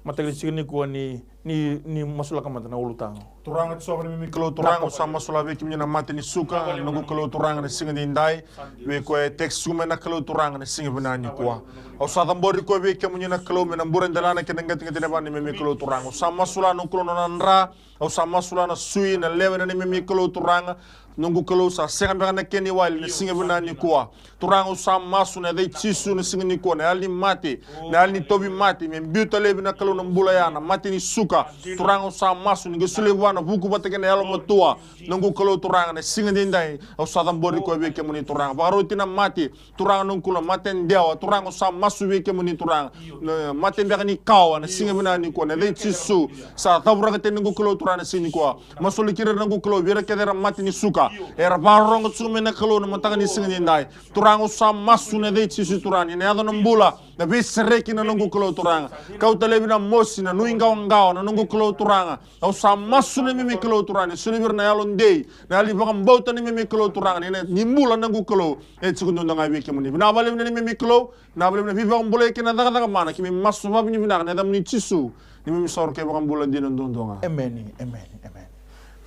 Mataka ni siga nikua ni, ni, ni masulaka mada na ulutaga. Turaga Jiova neimami Kalou Turaga, au sa masulaka vei kemuni na mate ni suka, noqu Kalou Turaga na siga edaidai. Vei koya e text tiko mai na Kalou Turaga na siga vinaka nikua. Au sa cabori koya vei kemuni na Kalou me na bure delana kei na qeteqete ni yavana neimami Kalou Turaga. Au sa masulaka noqu Kalou na nona dra, au sa masulaka na sui, na lewe na neimami Kalou Turaga. Noqu Kalou sa sega beka na kena iwali na siga vinaka nikua. Turaga au sa masu na yaca i Jisu na siga nikua, na yalo ni mate, na yalo ni tauvimate, me biuta laivi na Kalou na bula ya, na mate ni suka. Turaga au sa masu ni qai solia vua na vuku vata kei na yalomatua. Noqu Kalou Turaga na siga edaidai, au sa cabori koya vei kemuni Turaga. Vakaroti na mate, Turaga noqu Kalou, mate dewa, Turaga au sa masu vei kemuni Turaga. Na mate beka ni kawa, na siga vinaka nikua, na yaca i Jisu. Sa cavuraka tale noqu Kalou Turaga na siga nikua. Masulaki ira noqu Kalou, vei ira kece era mate ni suka. Era vakarorogo tiko mai na Kalou na mataka ni siga edaidai. Turaga au sa masu na yaca i Jisu Turaga, ni na yaco na bula, na veisereki na noqu Kalou Turaga. Kauta laivi na mosi, na nuiqawaqawa na noqu Kalou Turaga. Au sa masu na neimami Kalou Turaga, ni solia vei ira na yalo dei, na yalo ni vakabauta na neimami Kalou Turaga, ni na, ni bula noqu Kalou. E tiko duadua ga vei kemuni. Vinaka vakalevu na neimami Kalou, vinaka vakalevu na veivakabulai kei na cakacaka mana, keimami masu vakavinavinaka ena yacamuni Jisu, neimami isoro kei vakabula dina duadua ga. Emeni, emeni, emeni.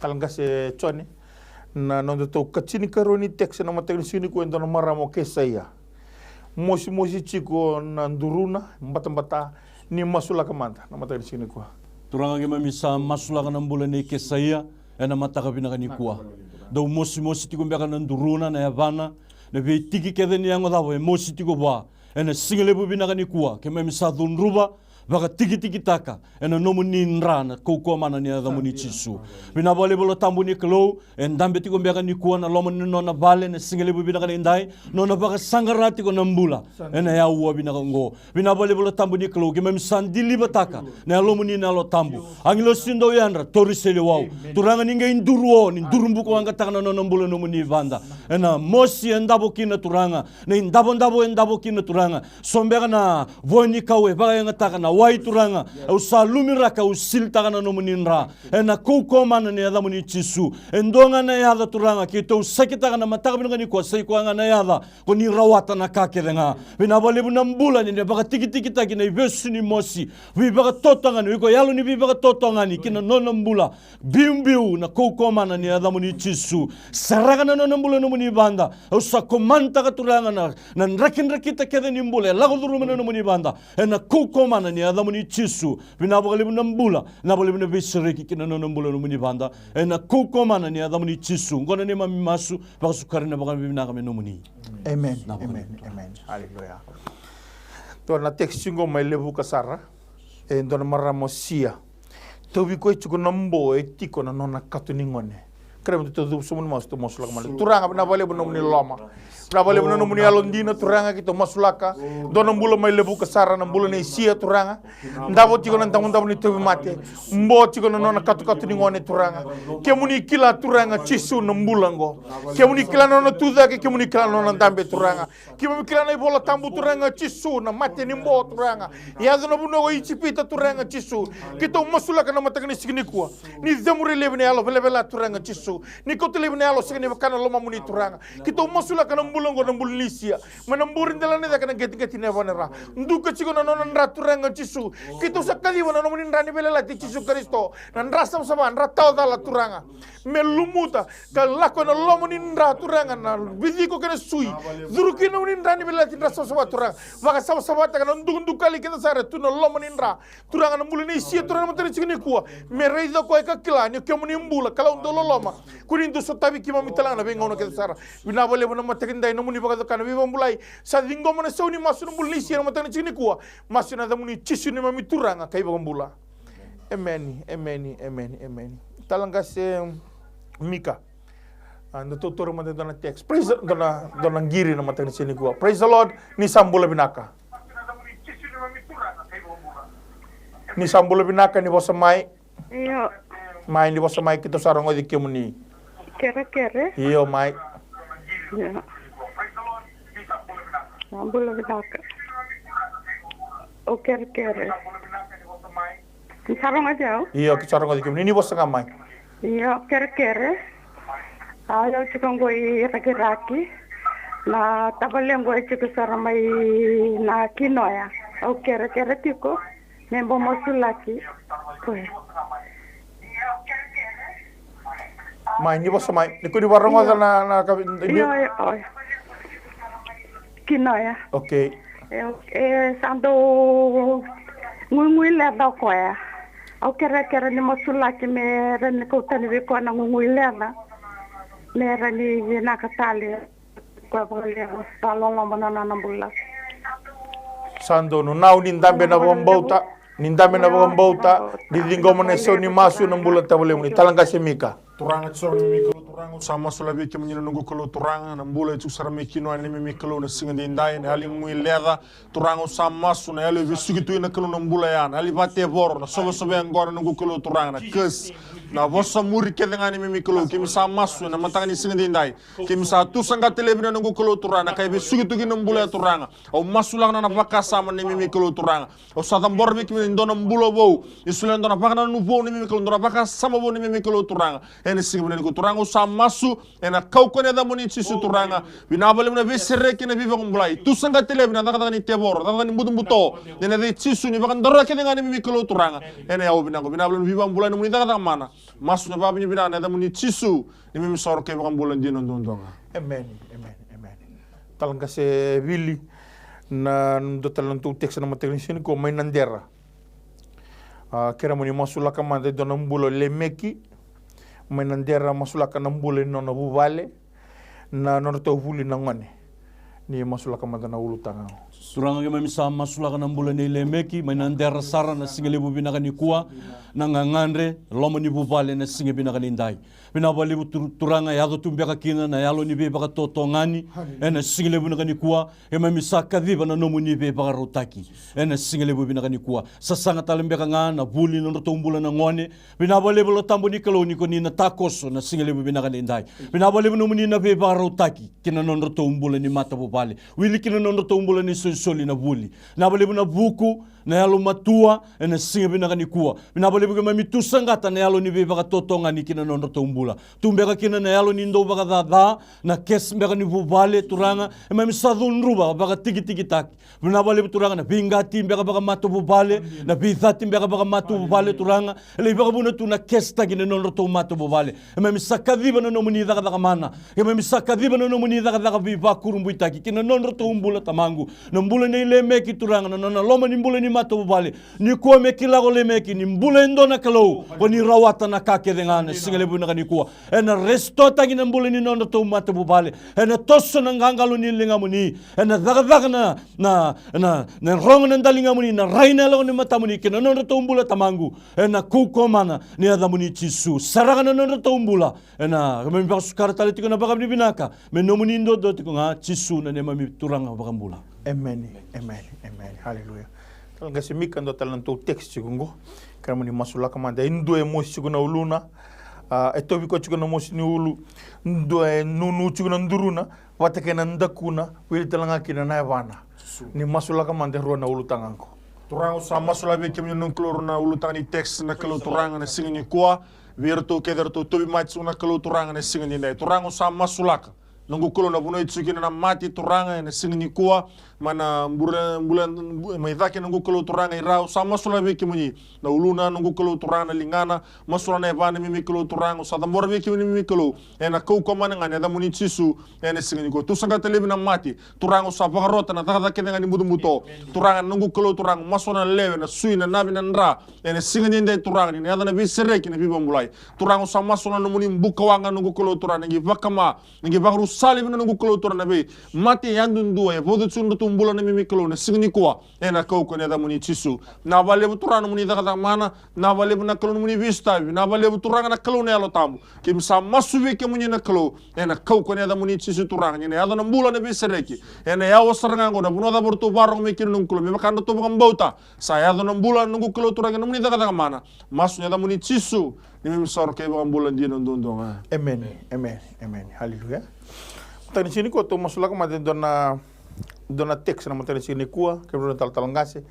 Tale qase Joni, na nodatou katinikarua ni text na mataka ni siga nikua e dua na marama o Kesaia. Mosimosi tiko na duruna, batabata, ni masulaka mada na mataka ni siga nikua. Turaga keimami sa masulaka na bula nei Kesaia, ena mataka vinaka nikua. Dau mosimosi tiko beka na duruna, na yavana, na veitiki kece ni yago cava e mosi tiko vua. Ena siga levu vinaka nikua, keimami sa cudruva, vakatikitikitaka, ena nomuni dra na kaukaua mana ni yacamuni Jisu. Vinaka vakalevu Yalo Tabu ni Kalou, e dabe tiko beka nikua na loma ni nona vale, na siga levu vinaka nidai, nona vakasaqara tiko na bula, ena aua vinaka oqo. Vinaka vakalevu Yalo Tabu ni Kalou, keimami sa dilivataka, na yalomuni na Yalo Tabu. Agilosi dau yadra, tauri seleiwau. Turaga ni qai duru o, ni duru bukawaqa taka na nona bula nomuni vada. Ena mosi e davo kina Turaga, na idavodavo e davo kina Turaga. So beka na voa ni kau e vakayagataka na wai Turaga. Au sa lumiraka, au silitaka na nomuni dra. Ena kaukaua mana ni yacamuni Jisu. E dua ga na yaca Turaga, keitou sakitaka na mataka vinaka nikua, sa i koya ga na yaca. Ko ni rawata na ka kece ga. Vinaka vakalevu na bula ni na vakatikitikitaki na ivesu ni mosi. Veivakatotogani, o iko yalo ni veivakatotogani, ki na nona bula. Biubiu na kaukaua mana ni yacamuni Jisu. Sereka na nona bula nomuni vada. Au sa komantaka Turaga na, na drakidrakita kece ni bula e lako curuma na nomuni vada. Ena kaukaua mana ni yacamuni Jisu. Vinaka vakalevu na bula, vinaka vakalevu na veisereki ki na nona bula nomuni vada. Ena kaukaua mana ni yacamuni Jisu. Oqo na neimami masu, vakasukai na vakavinavinaka me nomuni. Emeni, emeni, emeni. Haleluya. Dua na text qo mai Levuka sara. E dua na marama o Sia. Tauvi koya tiko na bo e tiko na nona kato ni gone. Kerea me tou cuva sobu ni masu, tou masulaka mada. Turaga, vinaka vakalevu nomuni loloma. Vinaka vakalevu na nomuni yalodina Turaga, keitou masulaka. Dua na bula mai Levuka sara, na bula nei Sia Turaga. Davo tiko na davodavo ni tauvimate. Bo tiko na nona katokato ni gone Turaga. Kemuni kila Turaga Jisu na bula oqo. Kemuni kila na nona tucake, kemuni kila na nona dabe Turaga. Keimami kila na iVola Tabu Turaga Jisu, na mate ni bo Turaga. Yaco na vanua ko Ijipita Turaga Jisu. Keitou masulaka na mataka ni siga nikua. Ni cemuri laivi na yalo velavela Turaga Jisu. Ni kauta laivi na yalo sega ni vaka na lomamuni Turaga. Keitou masulaka na bula oqo na bula nei Sia. Mai na buri dela ni cake na qeteqete ni yavana ra. Duka tiko na nona dra Turaga Jisu. Keitou sa kaciva na nomuni dra ni veiyalayalati Jisu Karisito. Na dra savasava, dra tawa cala Turaga. Me lumuta, ka lako ena loma ni dra Turaga na viciko kei na sui. Curu kina na nomuni dra ni veiyalayalati dra savasava Turaga. Vakasavasavataka na dukadukali kece sara e tu na loma ni dra. Turaga na bula nei Sia Turaga na mataka ni siga nikua. Me raica o koya ka kila ni o kemuni bula, Kalou dau loloma. Kua ni dau sotavi keimami tale ga na veigauna kece sara. Vinaka vakalevu na mataka edai, nomuni vakacokana veivakabulai. Sa ciqoma na sau ni masu na bula nei Sia na mataka ni siga nikua. Masu ena yacamuni Jisu neimami Turaga ka iVakabula. Emeni, emeni, emeni, emeni. Tala qase Mika. A, da tautaura mada e dua na text. Praise the, dua na, dua na qiri na mataka ni siga nikua. Praise the Lord, ni sa bula vinaka. Ni sa bula vinaka, ni vosa mai. Io. Mai, ni vosa mai, keitou sa rogoci kemuni. Kerekere. Io, mai. Io. Sa bula vinaka. O kerekere. Ni sa rogoci au? Io, keitou sa rogoci kemuni, ni vosa ga mai. Io, kerekere. A, au tiko qo i Rakiraki. Na tavale qo e tiko sara mai na Kinoya. Au kerekere tiko. Me bau masulaki. Koya. Mai, ni vosa mai. Ni kua ni vakarogoca na, na ka, ni- Io, io, io. Kinoya. Okay. E, e, sa dau guigui leca o koya. Au kerekere ni masulaki me rawa ni kauta yani vei koya na guigui leca. Me rawa ni vinaka tale. Koya vakalevu, sa loloma na nona bula. Sa donu, nau ni dabe na vakabauta, ni dabe na vakabauta, ni ciqoma na isau ni masu na bula tavalemuni. Tala qase Mika. Turaga, Jisu neimami Kalou Turaga, au sa masu laivi kemuni na noqu Kalou Turaga, na bula e tiko sara mai Kinoya neimami Kalou na siga edaidai, na yalo ni guileca. Turaga, au sa masu na yalo e vesuki tu ina Kalou na bula ya, na yalo ni vakatevoro, na sovesove yaqona na noqu Kalou Turaga, na curse, na vosa muri kece ga neimami Kalou, keimami sa masu ena mataka ni siga edaidai. Keimami sa tu saqata laivi na noqu Kalou Turaga, na ka e vesuki tu kina na bula ya Turaga. Au masulaka na nona vakasama neimami Kalou Turaga. Au sa cabora vei kemuni e dua na bula vou. Ni solia e dua na vakanananu vou neimami Kalou, dua na vakasama vou neimami Kalou Turaga. Ena siga vinaka nikua Turaga, au sa masu ena kaukaua ni yacamuni Jisu Turaga. Vinaka vakalevu na veisereki, na veivakabulai. Tu saqata laivi na cakacaka ni tevoro, cakacaka ni butobuto. Ena yaca i Jisu ni vakadaroya kece ga neimami Kalou Turaga. Ena yavu vinaka, vinaka vakalevu na veivakabulai, nomuni cakacaka mana. Masu na vakavinavinaka ena yacamuni Jisu, neimami iSoro kei iVakabula dina duadua ga. Emeni, emeni, emeni. Tala qase Vili, na dua tale na nodatou text na mataka ni siga nikua mai Nadera. A, kerea mo ni masulaka mada e dua na bula o Lemeki mai Nadera, masulaka na bula ni nona vuvale, na nodratou vuli na gone. Ni masulaka mada na ulutaga. Turaga, keimami sa masulaka na bula nei Lemeki mai Nadera sara na siga levu vinaka nikua, na gagadre, loma ni vuvale na siga vinaka nidai. Vinaka vakalevu Tur-, Turaga, yaco tu beka kina na yalo ni veivakatotogani ena siga levu vinaka nikua. Keimami sa kaciva na nomuni veivakarautaki ena siga levu vinaka nikua. Sasaga tale beka ga na vuli na nodratou bula na gone. Vinaka vakalevu Yalo Tabu ni Kalou ni ko ni na takoso na siga levu vinaka nidai. Vinaka vakalevu nomuni na veivakarautaki ki na nodratou bula ni matavuvale. Wili ki na nodratou bula ni solisoli na vuli. Vinaka vakalevu na vuku, na yalomatua ena siga vinaka nikua. Vinaka vakalevu keimami tu saqata na yalo ni veivakatotogani ki na nodratou bula. Tu beka kina na yalo ni dau vakacaca, na kesi beka ni vuvale Turaga, keimami sa cudruva vakatikitikitaki. Vinaka vakalevu Turaga na veiqati beka vakamatavuvale, na veicati beka vakamatavuvale Turaga. E lai vakavuna tu na kesitaki na nodratou matavuvale. Keimami sa kaciva na nomuni cakacaka mana. Keimami sa kaciva na nomuni cakacaka veivakurabuitaki ki na nodratou bula Tamaqu. Na bula nei Lemeki Turaga, na nona loma ni bula ni matavuvale. Nikua me kila ko Lemeki ni bula e dua na Kalou, ko ni rawata na ka kece ga na siga levu vinaka nikua. Ena restore-taki na bula ni nodratou matavuvale. Ena toso na qaqalo ni ligamuni. Ena cakacaka na, na, na, na rogo na daligamuni, na rai na yaloka ni matamuni kei na nodratou bula, Tamaqu. Ena kaukauwa mana ni yacamuni Jisu. Saraka na nodratou bula. Ena keimami vakasukara tale tiko na vakavinavinaka me nomuni duadua tiko ga, Jisu na neimami Turaga Vakabula. Emeni, emeni, emeni. Haleluya. Tale qase Mika, dua tale na tou text tiko qo. Kerea mo ni masulaka mada. E dua e mosi tiko na uluna. A, e tauvi koya tiko na mosi ni ulu. Dua e nunu tiko na duruna. Vata kei na dakuna. Wili tale ga kina na yavana. Ni masulaka mada e rua na ulutaga qo. Turaga, au sa masulaka vei kemuni na noqu Kalou, rua na ulutaga ni text na Kalou, Turaga, na siga nikua. Vei iratou kece eratou tauvimate tiko na Kalou, Turaga, na siga nidai. Turaga, au sa masulaka, noqu Kalou, na vanua e tiko kina na mate, Turaga, ena siga nikua. Mai na bula, bula, mai cake, noqu Kalou, Turaga, i ra. Au sa masulaka vei kemuni na uluna, noqu Kalou, Turaga, na ligana. Masulaka na yavana, neimami Kalou, Turaga. Au sa cabora vei kemuni, neimami Kalou, ena kaukauwa mana ga ni yacamuni Jisu. Ena siga nikua, tou saqata laivi na mate. Turaga, au sa vakarota na cakacaka kece ga ni butobuto. Turaga, noqu Kalou, Turaga, masulaka na lewe, na sui, na navi, na dra. Ena siga nidai, Turaga, ni na yaco na veisereki, na veivakabulai. Turaga, au sa masulaka na nomuni bukawaqa, noqu Kalou, Turaga, ni qai vakama, ni qai vakarusa laivi na, noqu Kalou, Turaga, na veimate yadudua e vauca tiko na nodratou bula, neimami Kalou, na siga nikua. Ena kaukauwa ni yacamuni Jisu. Vinaka vakalevu, Turaga, nomuni cakacaka mana. Vinaka vakalevu na Kalou, nomuni veisotavi. Vinaka vakalevu, Turaga, na Kalou na Yalo Tabu. Keimami sa masu vei kemuni na Kalou, ena kaukauwa ni yacamuni Jisu, Turaga, ni na yaco na bula, na veisereki. Ena yawa sara ga qo, na vanua cava eratou vakarorogo mai kina, noqu Kalou, me vaka nodratou vakabauta. Sa yaco na bula, noqu Kalou, Turaga, nomuni cakacaka mana. Masu ni yacamuni Jisu, neimami isoro kei iVakabula dina duadua ga. Emeni, emeni, emeni. Haleluya. Mataka ni siga nikua tou masulaka mada e dua na, dua na text na mataka ni siga nikua, kei na talatala qase.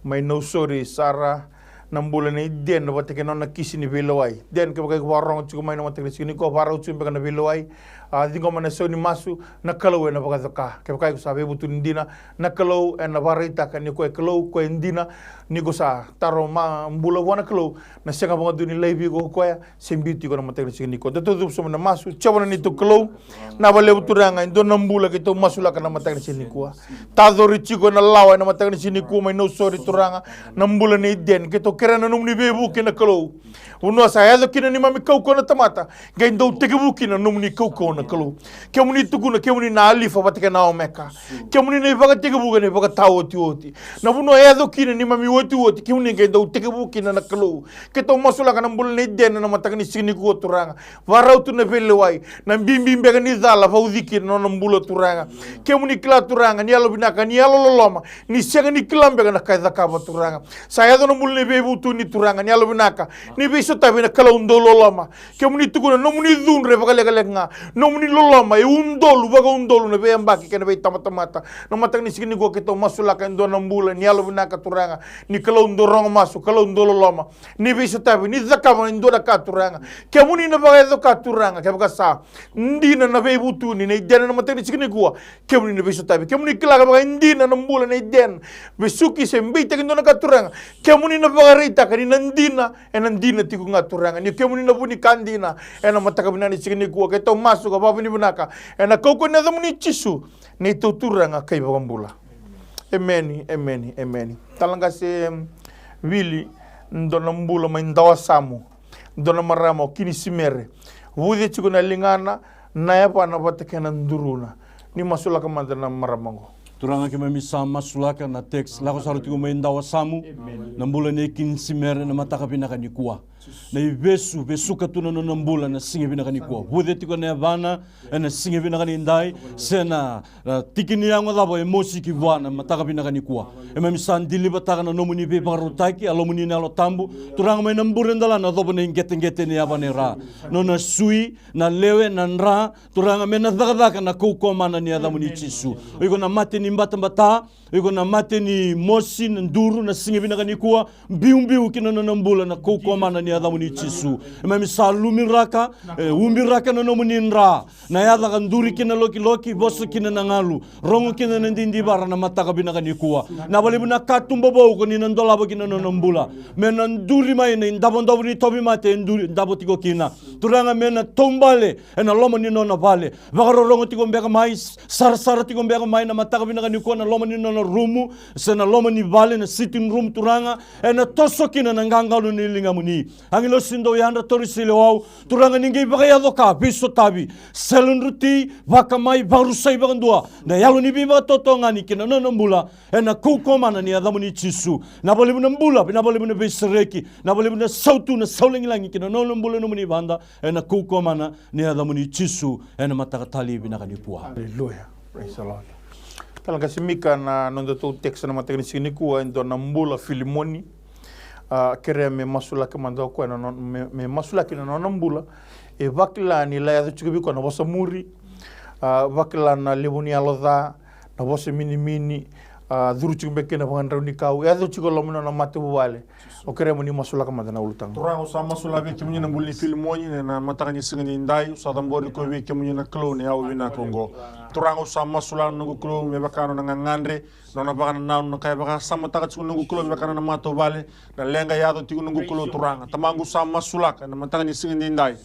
Mai Nausori, sara na bula nei Dan vata kei na nona kisi ni veilewai. Dan, kevaka iko vakarorogo tiko mai na mataka ni siga nikua, vakarau tiko beka na veilewai. A, ciqoma na sau ni masu, na Kalou ena vakacoka. Kevaka iko sa veivutuni dina, na Kalou ena vakaraitaka ni o koya e Kalou, o koya e dina. Ni ko sa taro ma bula vua na Kalou, na sega vakadua ni laivi iko o koya, se biuti iko na mataka ni siga nikua. Datou cuva sobu ena masu. Jiova na neitou Kalou, vinaka vakalevu, Turaga, e dua na bula keitou masulaka na mataka ni siga nikua. Tacori tiko na lawa ena mataka ni siga nikua mai Nausori, Turaga, na bula nei Dan. Keitou kerea na nomuni veivuke na Kalou. Vanua sa yaco kina neimami kaukauwa na tamata, qai dau tekivu kina na nomuni kaukauwa na Kalou. Kemuni tukuna, kemuni na Alifa vata kei na Omeka. Kemuni na ivakatekivu kei na ivakataotioti. Na vanua e yaco kina neimami otioti, kemuni qai dau tekivu kina na Kalou. Keitou masulaka na bula nei Dan na mataka ni siga nikua, Turaga. Vakarau tu na veilewai, na bibi beka ni cala vauci kina na nona bula, Turaga. Kemuni kila, Turaga, ni yalovinaka, ni yalololoma, ni sega ni kila beka na ka e cakava, Turaga. Sa yaco na bula ni veivutuni, Turaga, ni yalovinaka, ni veisotavi na Kalou dau loloma. Kemuni tukuna, nomuni cudru e vakalekaleka ga, nomuni loloma e udolu vakaudolu na veiyabaki kei na veitabatamata. Na mataka ni siga nikua keitou masulaka e dua na bula ni yalovinaka, Turaga, ni Kalou dau rogo masu, Kalou dau loloma, ni veisotavi, ni cakava e dua na ka, Turaga. Kemuni na vakayaco ka, Turaga, kevaka sa dina na veivutuni nei Dan na mataka ni siga nikua, kemuni na veisotavi. Kemuni kila kevaka e dina na bula nei Dan, vesuki se beitaki e dua na ka, Turaga. Kemuni na vakaraitaka ni na dina, ena dina tiko ga, Turaga. Ni kemuni na vu ni ka dina, ena mataka vinaka ni siga nikua keitou masu ka vakavinavinaka ena kaukauwa ni yacamuni Jisu, neitou Turaga kei Vakabula. Emeni, emeni, emeni. Talatala qase Vili, dua na bula mai Dawasamu. Dua na marama o Kinisimere. Vuce tiko na ligana, na yavana vata kei na duruna. Ni masulaka mada na marama qo. Turaga, keimami sa masulaka na text, lako sara tiko mai Dawasamu. Na bula nei Kinisimere na mataka vinaka nikua. Na ivesu, vesuka tu na nona bula na siga vinaka nikua. Vuce tiko na yavana, ena siga vinaka nidai, se na, na tiki ni yago cava e mosi ki vua na mataka vinaka nikua. Keimami sa deliver-taka na nomuni veivakarautaki, Yalomuni na Yalo Tabu. Turaga, mai na bure dala na covo na iqeteqete ni yavana i ra. Nona sui, na lewe, na dra, Turaga, me na cakacaka na kaukauwa mana ni yacamuni Jisu. O iko na mate ni batabata, o iko na mate ni mosi, na duru, na siga vinaka nikua, biubiu ki na nona bula na kaukauwa mana ni yacamuni Jisu. Keimami sa lumiraka, e, ubiraka na nomuni dra, na yaca ka duri kina lokiloki, vosa kina na galu, rogo kina na didivara na mataka vinaka nikua. Vinaka vakalevu na katuba vou ko ni na dolava ki na nona bula. Me na duri mai na idavodavo ni tauvimate e duri, davo tiko kina. Turaga, me na taubale ena loma ni nona vale. Vakarorogo tiko beka mai, sarasara tiko beka mai na mataka vinaka nikua na loma ni nona rumu, se na loma ni vale, na sitting room, Turaga, ena toso kina na qaqalo ni ligamuni. Agilosi dau yadra, tauri seleiwau, Turaga, ni qai vakayaco ka veisotavi, selu druti, vakamai, vakarusai vakadua na yalo ni veivakatotogani ki na nona bula, ena kaukauwa mana ni yacamuni Jisu. Vinaka vakalevu na bula, vinaka vakalevu na veisereki, vinaka vakalevu na sautu, na sau lagilagi ki na nona bula, nomuni vada, ena kaukauwa mana ni yacamuni Jisu, ena mataka talei vinaka nikua. Aleluya. Praise the Lord. Tala qase Mika, na nodatou text na mataka ni siga nikua, e dua na bula Filimoni. A, kerea me masulaki mada o koya na nona, me, me masulaki na nona bula. E vakila ni la yaco tiko vei koya na vosa muri. A, vakila na levu ni yalo ca, na vosa minimini, a, curu tiko beka kina vakadraunikau. E yaco tiko e loma ni nona matavuvale. O kerea mo ni masulaka mada na ulutaga. Turaga, au sa masulaka vei kemuni na bula nei Filimoni, ena mataka ni siga nidai, au sa cabori koya vei kemuni na Kalou ni yau vinaka oqo. Turaga, au sa masulaka na noqu Kalou, me vaka na nona gagadre, na nona vakanananu, na ka e vakasamataka tiko na noqu Kalou, me vaka na nona matavuvale, na leqa e yaco tiko na noqu Kalou Turaga. Tamaqu, au sa masulaka ena mataka ni siga nidai.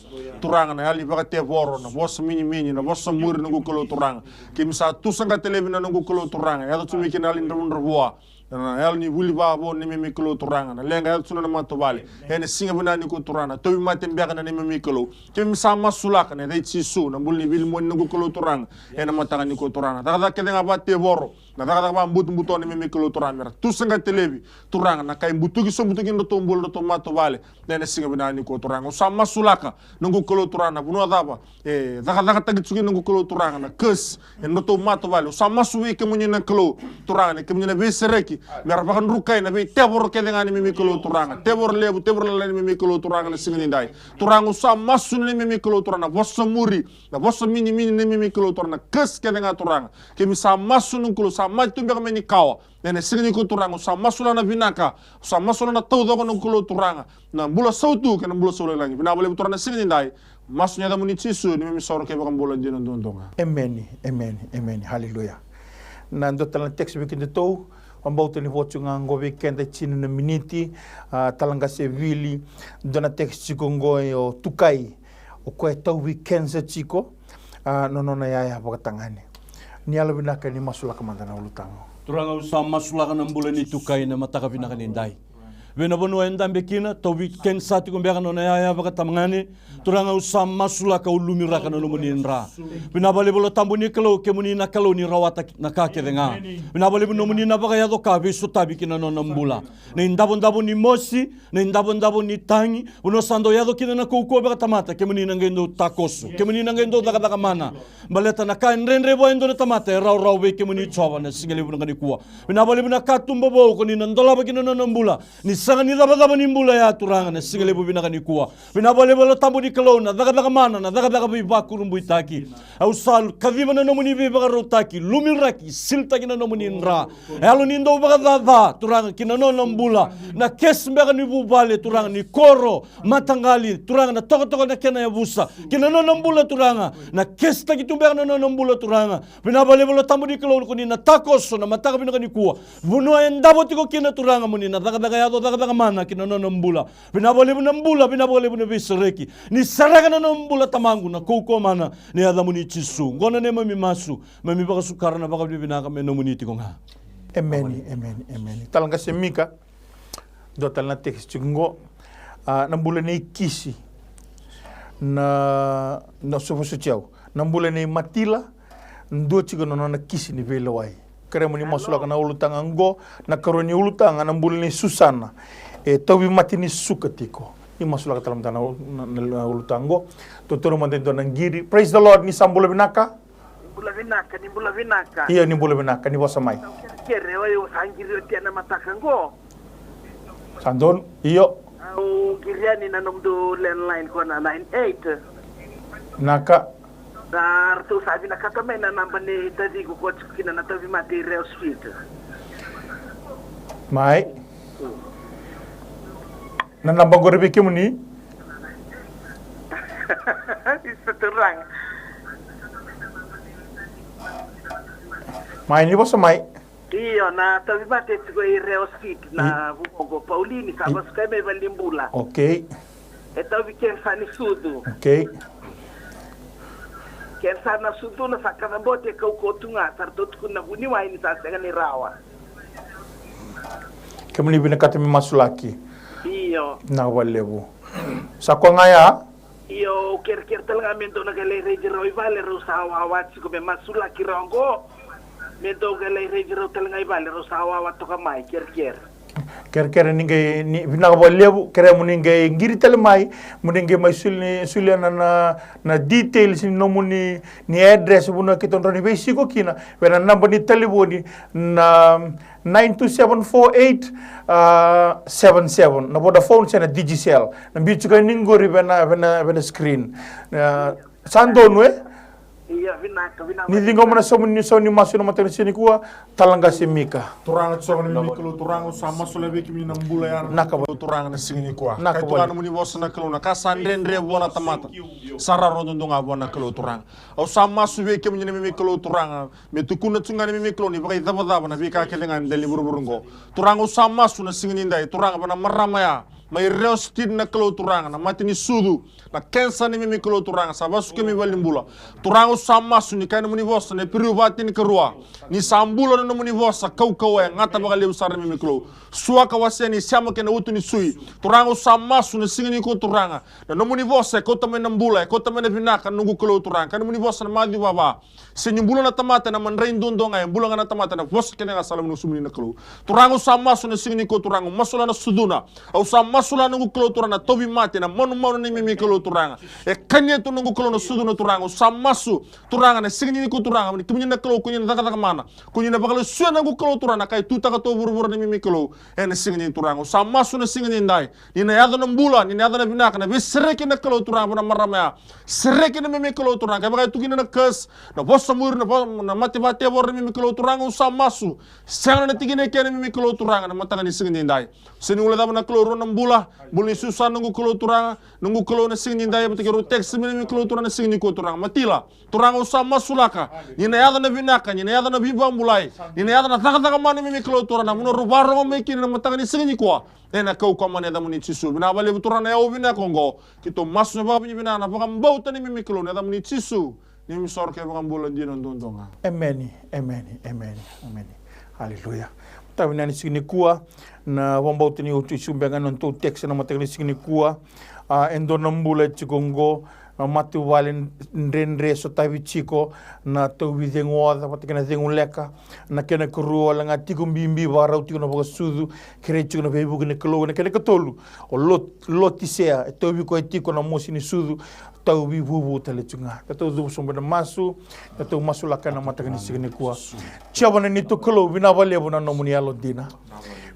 Turaga, na yalo ni vakatevoro, na vosa minimini, na vosa muri na noqu Kalou Turaga. Keimami sa tu saqata laivi na noqu Kalou Turaga, e yaco tu mai kina na yalo ni dravudravua. Na yalo ni vuli vavo neimami Kalou Turaga, na leqa e yaco tu na matavuvale. Ena siga vinaka nikua Turaga, na tauvimate beka na neimami Kalou. Keimami sa masulaka ena yaca i Jisu, na bula nei Filimoni noqu Kalou Turaga. Ena mataka nikua Turaga, na cakacaka kece ga vakatevoro, na cakacaka vakabutobuto neimami Kalou Turaga, me ra tu saqata laivi Turaga, na ka e butuki sobu tu kina nodratou bula, nodratou matavuvale. Ena siga vinaka nikua Turaga, au sa masulaka noqu Kalou Turaga, na vanua cava e cakacakataki tiko kina noqu Kalou Turaga na curse ena nodratou matavuvale. Au sa masu vei kemuni na Kalou Turaga, ni kemuni na veisereki, me ra vakadrukai na veitevoro kece ga neimami Kalou Turaga. Tevoro levu, tevoro lalai neimami Kalou Turaga, na siga nidai. Turaga, au sa masu neimami Kalou Turaga, na vosa muri, na vosa minimini neimami Kalou Turaga, na curse kece ga Turaga. Keimami sa masu noqu Kalou, sa mate tu beka mai ni kawa. Ena siga nikua Turaga, au sa masulaka na vinaka, au sa masulaka na taucoko noqu Kalou Turaga, na bula sautu kei na bula saulagilagi. Vinaka vakalevu Turaga na siga nidai. Masu ena yacamuni Jisu, neimami sauro kei vakabula dina duadua ga. Emeni, emeni, emeni. Haleluya. Na dua tale na text vei kedatou, vakabauta ni vo tiko ga oqo vei keda e tini na miniti, a, tala qase Vili, dua na text tiko oqo, o Tukai, o koya e tauvi kenisa tiko, a, na nona yaya vakatagane. Ni yalovinaka ni masulaka mada na ulutaga. Turaga, au sa masulaka na bula nei Tukai ena mataka vinaka nidai. Vei na vanua e dabe kina, tauvi kenisa tiko beka na nona yaya vakatagane. Turaga, au sa masulaka, au lumiraka na nomuni dra. Vinaka vakalevu Yalo Tabu ni Kalou, kemuni na Kalou ni rawata na ka kece ga. Vinaka vakalevu nomuni na vakayaco ka veisotavi ki na nona bula. Na idavodavo ni mosi, na idavodavo ni tagi, vanua sa dau yaco kina na kaukauwa vakatamata, kemuni na qai dau takoso, kemuni na qai dau cakacaka mana. Baleta na ka e dredre vua e dua na tamata e rawarawa vei kemuni Jiova na siga levu vinaka nikua. Vinaka vakalevu na katuba vou ko ni na dolava ki na nona bula, ni sega ni cavacava ni bula ya Turaga na siga levu vinaka nikua. Vinaka vakalevu Yalo Tabu ni Kalou, na cakacaka mana, na cakacaka veivakurabuitaki. Au sa kaciva na nomuni veivakarautaki, lumiraki, silitaki na nomuni dra. Yalo ni dau vakacaca Turaga ki na nona bula, na kesi beka ni vuvale Turaga, ni koro, mataqali Turaga, na tokatoka na kena yavusa ki na nona bula Turaga, na kesitaki tu beka na nona bula Turaga. Vinaka vakalevu Yalo Tabu ni Kalou ko ni na takoso na mataka vinaka nikua. Vanua e davo tiko kina Turaga mo ni na cakacaka yaco, cakacaka mana ki na nona bula. Vinaka vakalevu na bula, vinaka vakalevu na veisereki. Ni sereka na nona bula Tamaqu na kaukauwa mana ni yacamuni Jisu. Oqo na neimami masu, mami vakasukara na vakavinavinaka me nomuni tiko ga. Emeni, emeni, emeni. Tala qase Mika. Dua tale na text tiko qo. A, na bula nei Kisi. Na, na sovosotiau. Na bula nei Matila. Dua tiko na nona kisi ni veilewai. Kerea mo ni masulaka na ulutaga qo. Na karua ni ulutaga na bula nei Susana. E tauvimate ni suka tiko. Ni masulaka tale mada na, na, na ulutaga qo. Tou taura mada e dua na qiri. Praise the Lord, ni sa bula vinaka. Ni bula vinaka, ni bula vinaka. Io, ni bula vinaka, ni vosa mai. Au kerekere, oi, au sa qiri oti ena mataka qo. Sa donu, io. Au qiri yani na nomudou landline ko na nine eight. Naka. Na ratou sa vinakata mai na naba ni taciqu ko tiko kina na tauvimate i Reo Street. Mai. Na naba qori vei kemuni. Isa Turaga. Mai ni vosa mai. Io, na tauvimate tiko i Reo Street na vuvogo Paulini sa vasukai mai valenibula. Okay. E tauvi kenisa ni sucu. Okay. Ke sa na sucuna sa kacabote e kaukauwa tu ga, sa ratou tukuna na vuniwai ni sa sega ni rawa. Kemuni vinakata me masulaki. Io. Na vakalevu. Sa koya ga ya? Io, kerekere tale ga me dou na qai lai raici rau i vale, rau sa wawa tiko me masulaki rau oqo. Me dou qai lai raici rau tale ga i vale, rau sa wawa toka mai, kerekere. Kerekere ni qai, ni vinaka vakalevu, kerea mo ni qai qiri tale mai, mo ni qai mai soli, solia na, na, na details ni nomuni, ni address, vanua keitou rawa ni veisiko kina, vei na naba ni talevoni na nine two seven four eight, ah, seven seven, na Vodafone se na Digicel. Na biu tiko yani qori vei na, vei na, vei na screen. Ah, sa donu, e? Ia, vinaka, vinaka. Ni ciqoma na saumi ni, saumi ni masu ena mataka ni siga nikua, Talaqase Mika. Turaga, Jiova na neimami Kalou, Turaga, au sa masulaki vei kemuni na bula ya na Kalou, Turaga, na siga nikua. Vinaka vakalevu. Kaya tu ga na nomuni vosa na Kalou, na ka sa dredre vua na tamata, sa rawarawa duadua ga vua na Kalou, Turaga. Au sa masu vei kemuni na neimami Kalou, Turaga, me tukuna tu ga na neimami Kalou ni vakaicavacava na veika kece ga ni dela ni vuravura oqo. Turaga, au sa masu na siga nidai, Turaga, vei na marama ya mai Rewa State, na Kalou, Turaga, na mate ni sucu, na kenisa, na neimami Kalou, Turaga, sa vasu ki na valenibula. Turaga, au sa masu ni kaya na nomuni vosa na Iperiu va, tinikarua, ni sa bula na nomuni vosa, kaukauwa, e gata vakalevu sara, na neimami Kalou. Suaka wasea ni sema kei na uto ni sui. Turaga, au sa masu na siga nikua, Turaga, na nomuni vosa e kauta mai na bula, e kauta mai na vinaka, na noqu Kalou, Turaga. Kaya na nomuni vosa na Maciu va, va, sega ni bula na tamata ena madrai duadua ga, e bula ga na tamata ena vosa kece ga sa lako mai na gusumuni, na Kalou. Turaga, au sa masu na siga nikua, Turaga, au masulaka na sucuna. Au sa masulaka, noqu Kalou, Turaga, na tauvimate, na manumanu, na neimami Kalou, Turaga. E kania tu, noqu Kalou, na sucuna, Turaga. Au sa masu, Turaga, na siga nikua, Turaga, ni kemuni na Kalou, ko ni na cakacaka mana, ko ni na vakalesuya, noqu Kalou, Turaga, na ka e tutaka tu o vuravura, na neimami Kalou. Ena siga ni, Turaga, au sa masu na siga nidai, ni na yaco na bula, ni na yaco na vinaka, na veisereki, na Kalou, Turaga, vei na marama ya. Sereki, na neimami Kalou, Turaga, kevaka e tu kina na curse, na vosa muri, na vo-, na mate vakatevoro, na neimami Kalou, Turaga, au sa masu. Sega na tikina e kea, na neimami Kalou, Turaga, na mataka ni siga nidai. Sega ni guilecava, na Kalou, rua na bula, bula ni susa, noqu Kalou, Turaga, noqu Kalou, na siga nidai, vata kei rau text mai, na neimami Kalou, Turaga, na siga nikua, Turaga. Matila, Turaga, au sa masulaka ni na yaco na vinaka, ni na yaco na veivakabulai, ni na yaco na cakacaka mana, na neimami Kalou, Turaga, na vanua rau vakarorogo mai kina na mataka ni siga nikua. Ena kaukauwa mana ni yacamuni, Jisu. Vinaka vakalevu, Turaga, na yakavi vinaka oqo. Keitou masu ena vakavinavinaka, na vakabauta, na neimami Kalou, na yacamuni, Jisu, neimami isoro kei na iVakabula dina duadua ga. Emeni, emeni, emeni, emeni. Aleluya. Mataka vinaka ni siga nikua, na vakabauta ni o Jisu beka na nodatou text ena mataka ni siga nikua. A, e dua na bula e tiko oqo, na matavuvale dredre, sotavi tiko na tauvi cegu oca vata kei na cegu leka. Na kena ikarua wale ga, tiko bibi, vakarau tiko na vakasucu, kerei tiko na veivuke ni Kalou. Na kena ikatolu, o Lot-, Lotisea, e tauvi koya tiko na mosi ni sucu, tauvi vuvu tale tiko ga. Keitou cuva sobu ena masu, keitou masulaka ena mataka ni siga nikua. Jiova na neitou Kalou, vinaka vakalevu na nomuni yalodina.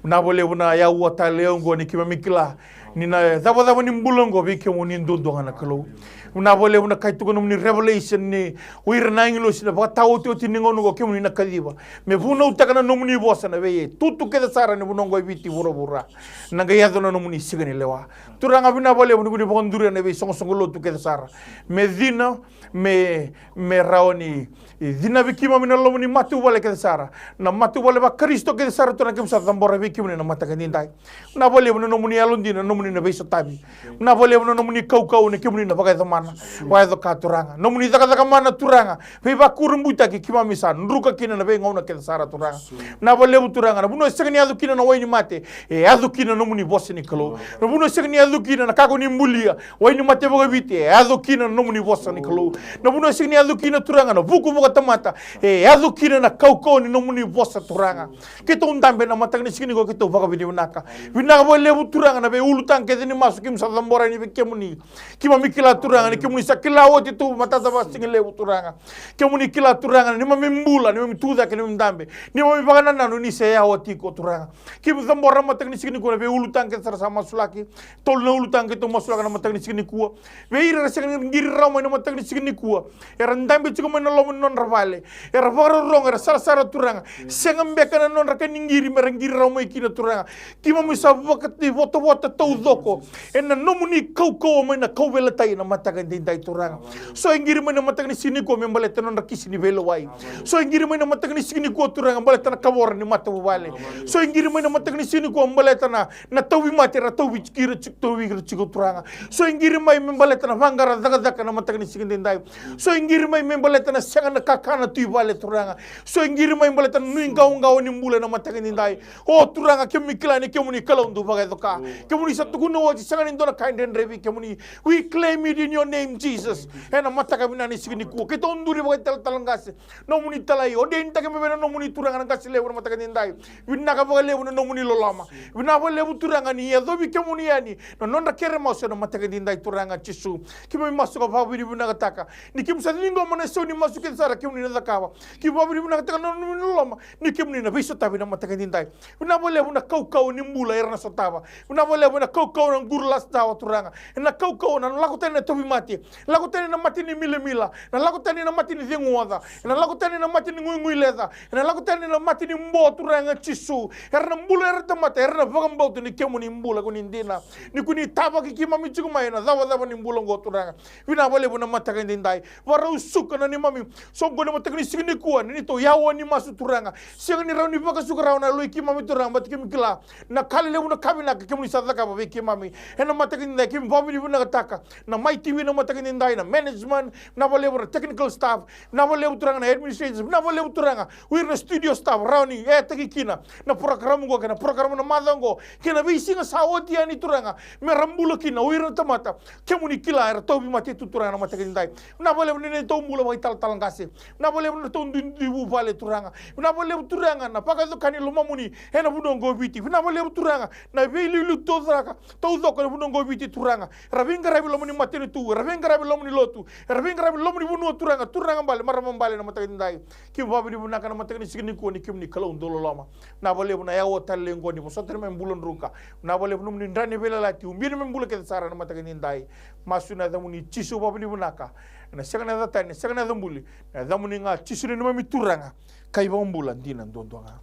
Vinaka vakalevu na auwa talei oqo ni keimami kila ni na icavacava ni bula oqo vei kemuni duadua ga, na Kalou. Vinaka vakalevu na ka e tukuna na nomuni Revelation ni o ira na agilosi na ivakataotioti ni gauna oqo kemuni na kaciva me vunautaka na nomuni vosa ena veitutu kece sara ni vanua oqo e Viti, vuravura. Na qai yaco na nomuni siga ni lewa. Turaga, vinaka vakalevu ni ko ni vakaduria na veisoqosoqo lotu kece sara me cina, me, me rawa ni cinavi keimami ena loma ni matavuvale kece sara, na matavuvale vaKarisito kece sara, Turaga, keimami sa cabora vei kemuni ena mataka nidai. Vinaka vakalevu na nomuni yalodina, na nomuni na veisotavi. Vinaka vakalevu na nomuni kaukauwa, na kemuni na vakayacamana, vakayaco ka, Turaga. Nomuni cakacaka mana, Turaga, veivakurabuitaki keimami sa druka kina ena veigauna kece sara, Turaga. Vinaka vakalevu, Turaga, na vanua e sega ni yaco kina na wai ni mate, e yaco kina na nomuni vosa, ni Kalou. Na vanua e sega ni yaco kina na ka ko ni bulia, wai ni mate vakaviti, e yaco kina na nomuni vosa, ni Kalou. Na vanua e sega ni yaco kina, Turaga, na vuku vakatamata, e yaco kina na kaukauwa ni nomuni vosa, Turaga. Keitou dabe ena mataka ni siga nikua, keitou vakavinavinaka. Vinaka vakalevu, Turaga, na veiulutaga kece ni masu keimami sa cabora yani vei kemuni. Keimami kila, Turaga, ni kemuni sa kila oti tu matata vakasigalevu, Turaga. Kemuni kila, Turaga, na neimami bula, neimami tucake, neimami dabe, neimami vakanananu ni se yawa tiko, Turaga. Keimami cabora ena mataka ni siga nikua na veiulutaga kece sara sa masulaki. Tolu na ulutaga keitou masulaka ena mataka ni siga nikua. Vei ira era sega ni qiri rawa mai ena mataka ni siga nikua, era dabe tiko mai na loma ni nodra vale, era vakarorogo, era sarasara, Turaga. Sega beka na nodra ka ni qiri me ra qiri rawa mai kina, Turaga. Keimami sa vakaivotavota taucoko, taucoko ena nomuni kaukauwa mai na kauveilatai na mataka edaidai, Turaga. So e qiri mai na mataka ni siga nikua me baleta na nodra kisi ni veilewai. So e qiri mai na mataka ni siga nikua, Turaga, baleta na kavoro ni matavuvale. So e qiri mai na mataka ni siga nikua baleta na, na tauvimate era tauvi ira tiko, tauvi ira tiko, Turaga. So e qiri mai me baleta na vaqara cakacaka na mataka ni siga edaidai. So e qiri mai me baleta na sega na kakana tu i vale, Turaga. So e qiri mai baleta na nuiqawaqawa ni bula ena mataka edaidai. O Turaga, kemuni kila ni kemuni Kalou dau vakayaco ka. Kemuni sa tukuna oti, sega ni dua na ka e dredre vei kemuni. We claim it in your name, Jesus. Ena mataka vinaka ni siga nikua, keitou duri vakaitalatala qase. Nomuni talai, o dei ni take me vei na nomuni, Turaga, na qase levu na mataka edaidai. Vinaka vakalevu na nomuni loloma. Vinaka vakalevu, Turaga, ni yacovi kemuni yani na nodra kere masu ena mataka edaidai, Turaga Jisu. Keimami masu ka vakavinavinakataka ni keimami sa ciqoma na isau ni masu kece sara kemuni na cakava. Keimami vakavinavinakataka na nomuni loloma ni kemuni na veisotavi na mataka edaidai. Vinaka vakalevu na kaukauwa ni bula era na sotava. Vinaka vakalevu na kaukauwa na quru lasidawa, Turaga. Ena kaukauwa na lako tani na tauvimate, lako tani na mate ni milamila, na lako tani na mate ni ceguoca, ena lako tani na mate ni guiguileca, ena lako tani na mate ni bo, Turaga Jisu. Era na bula era tamata, era na vakabauta ni kemuni bula ko ni dina. Ni ko ni tavaki keimami tiko mai ena cavacava ni bula oqo, Turaga. Vinaka vakalevu na mataka edaidai. Vakarau suka na neimami soqoni ena mataka ni siga nikua, ni neitou yawa ni masu, Turaga. Sega ni rawa ni vakasuka rawa na yaloi keimami, Turaga, baleta keimami kila na ka lelevu, na ka vinaka kemuni sa cakava vei keimami. Ena mataka edaidai keimami vakavinavinakataka na Mai T V na mataka edaidai, na management, vinaka vakalevu na technical staff, vinaka vakalevu, Turaga, na administrators, vinaka vakalevu, Turaga, o ira na studio staff, rawa ni yagataki kina na program oqo kei na program na macawa oqo kei na veisiga sa oti yani, Turaga, me ra bula kina o ira na tamata kemuni kila era tauvimate tu, Turaga, na mataka edaidai. Vinaka vakalevu na neitou bula vakaitalatala qase. Vinaka vakalevu na neitou duidui vuvale, Turaga. Vinaka vakalevu, Turaga, na vakayacora ni lomamuni ena vanua oqo o Viti. Vinaka vakalevu, Turaga, na veiliuliu taucoko, taucoko ena vanua oqo o Viti, Turaga. Era veiqaravi loma ni matanitu, era veiqaravi loma ni lotu, era veiqaravi loma ni vanua, Turaga, turaga bale, marama bale, na mataka edaidai. Keimami vakavinavinaka na mataka ni siga nikua ni kemuni Kalou dau loloma. Vinaka vakalevu na yawa talei oqo ni vosota na neimami bula druka. Vinaka vakalevu na nomuni dra ni veiyalayalati, ubi na neimami bula kece sara na mataka edaidai. Masu ena yacamuni Jisu, vakavinavinaka. Ena sega na yaca tani, ena sega na yaca buli, na yacamuni ga Jisu na neimami Turaga ka iVakabula dina duadua ga.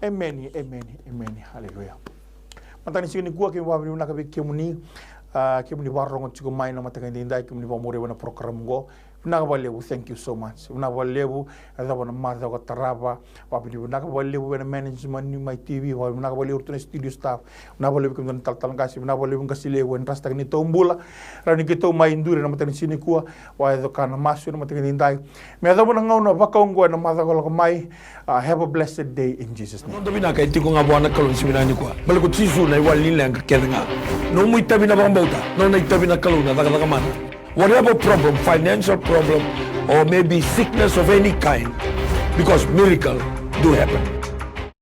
Emeni, emeni, emeni. Haleluya. Mataka ni siga nikua keimami vakavinavinaka vei kemuni, a, kemuni vakarorogo tiko mai na mataka edaidai, kemuni vakamuri ena program oqo. Vinaka vakalevu, thank you so much. Vinaka vakalevu, yacova na macawa ka tarava. Vakavinavinaka vakalevu ena management ni Mai T V, vakavinavinaka vakalevu iratou na studio staff. Vinaka vakalevu kemudou na talatala qase, vinaka vakalevu qase levu, e drasitaka ni tou bula. Rawa ni keitou mai duri ena mataka ni siga nikua, vakayaco ka na masu ena mataka edaidai. Me yacova na gauna vakaoqo ena macawa ka lako mai. Uh, have a blessed day in Jesus' name. Noda vinaka e tiko ga vua na Kalou ni siga vinaka nikua. Baleta ko Jisu na iwali ni leqa kece ga. Nomu itavi na vakabauta, nona itavi na Kalou na cakacaka mana. Whatever problem, financial problem, or maybe sickness of any kind, because miracle do happen.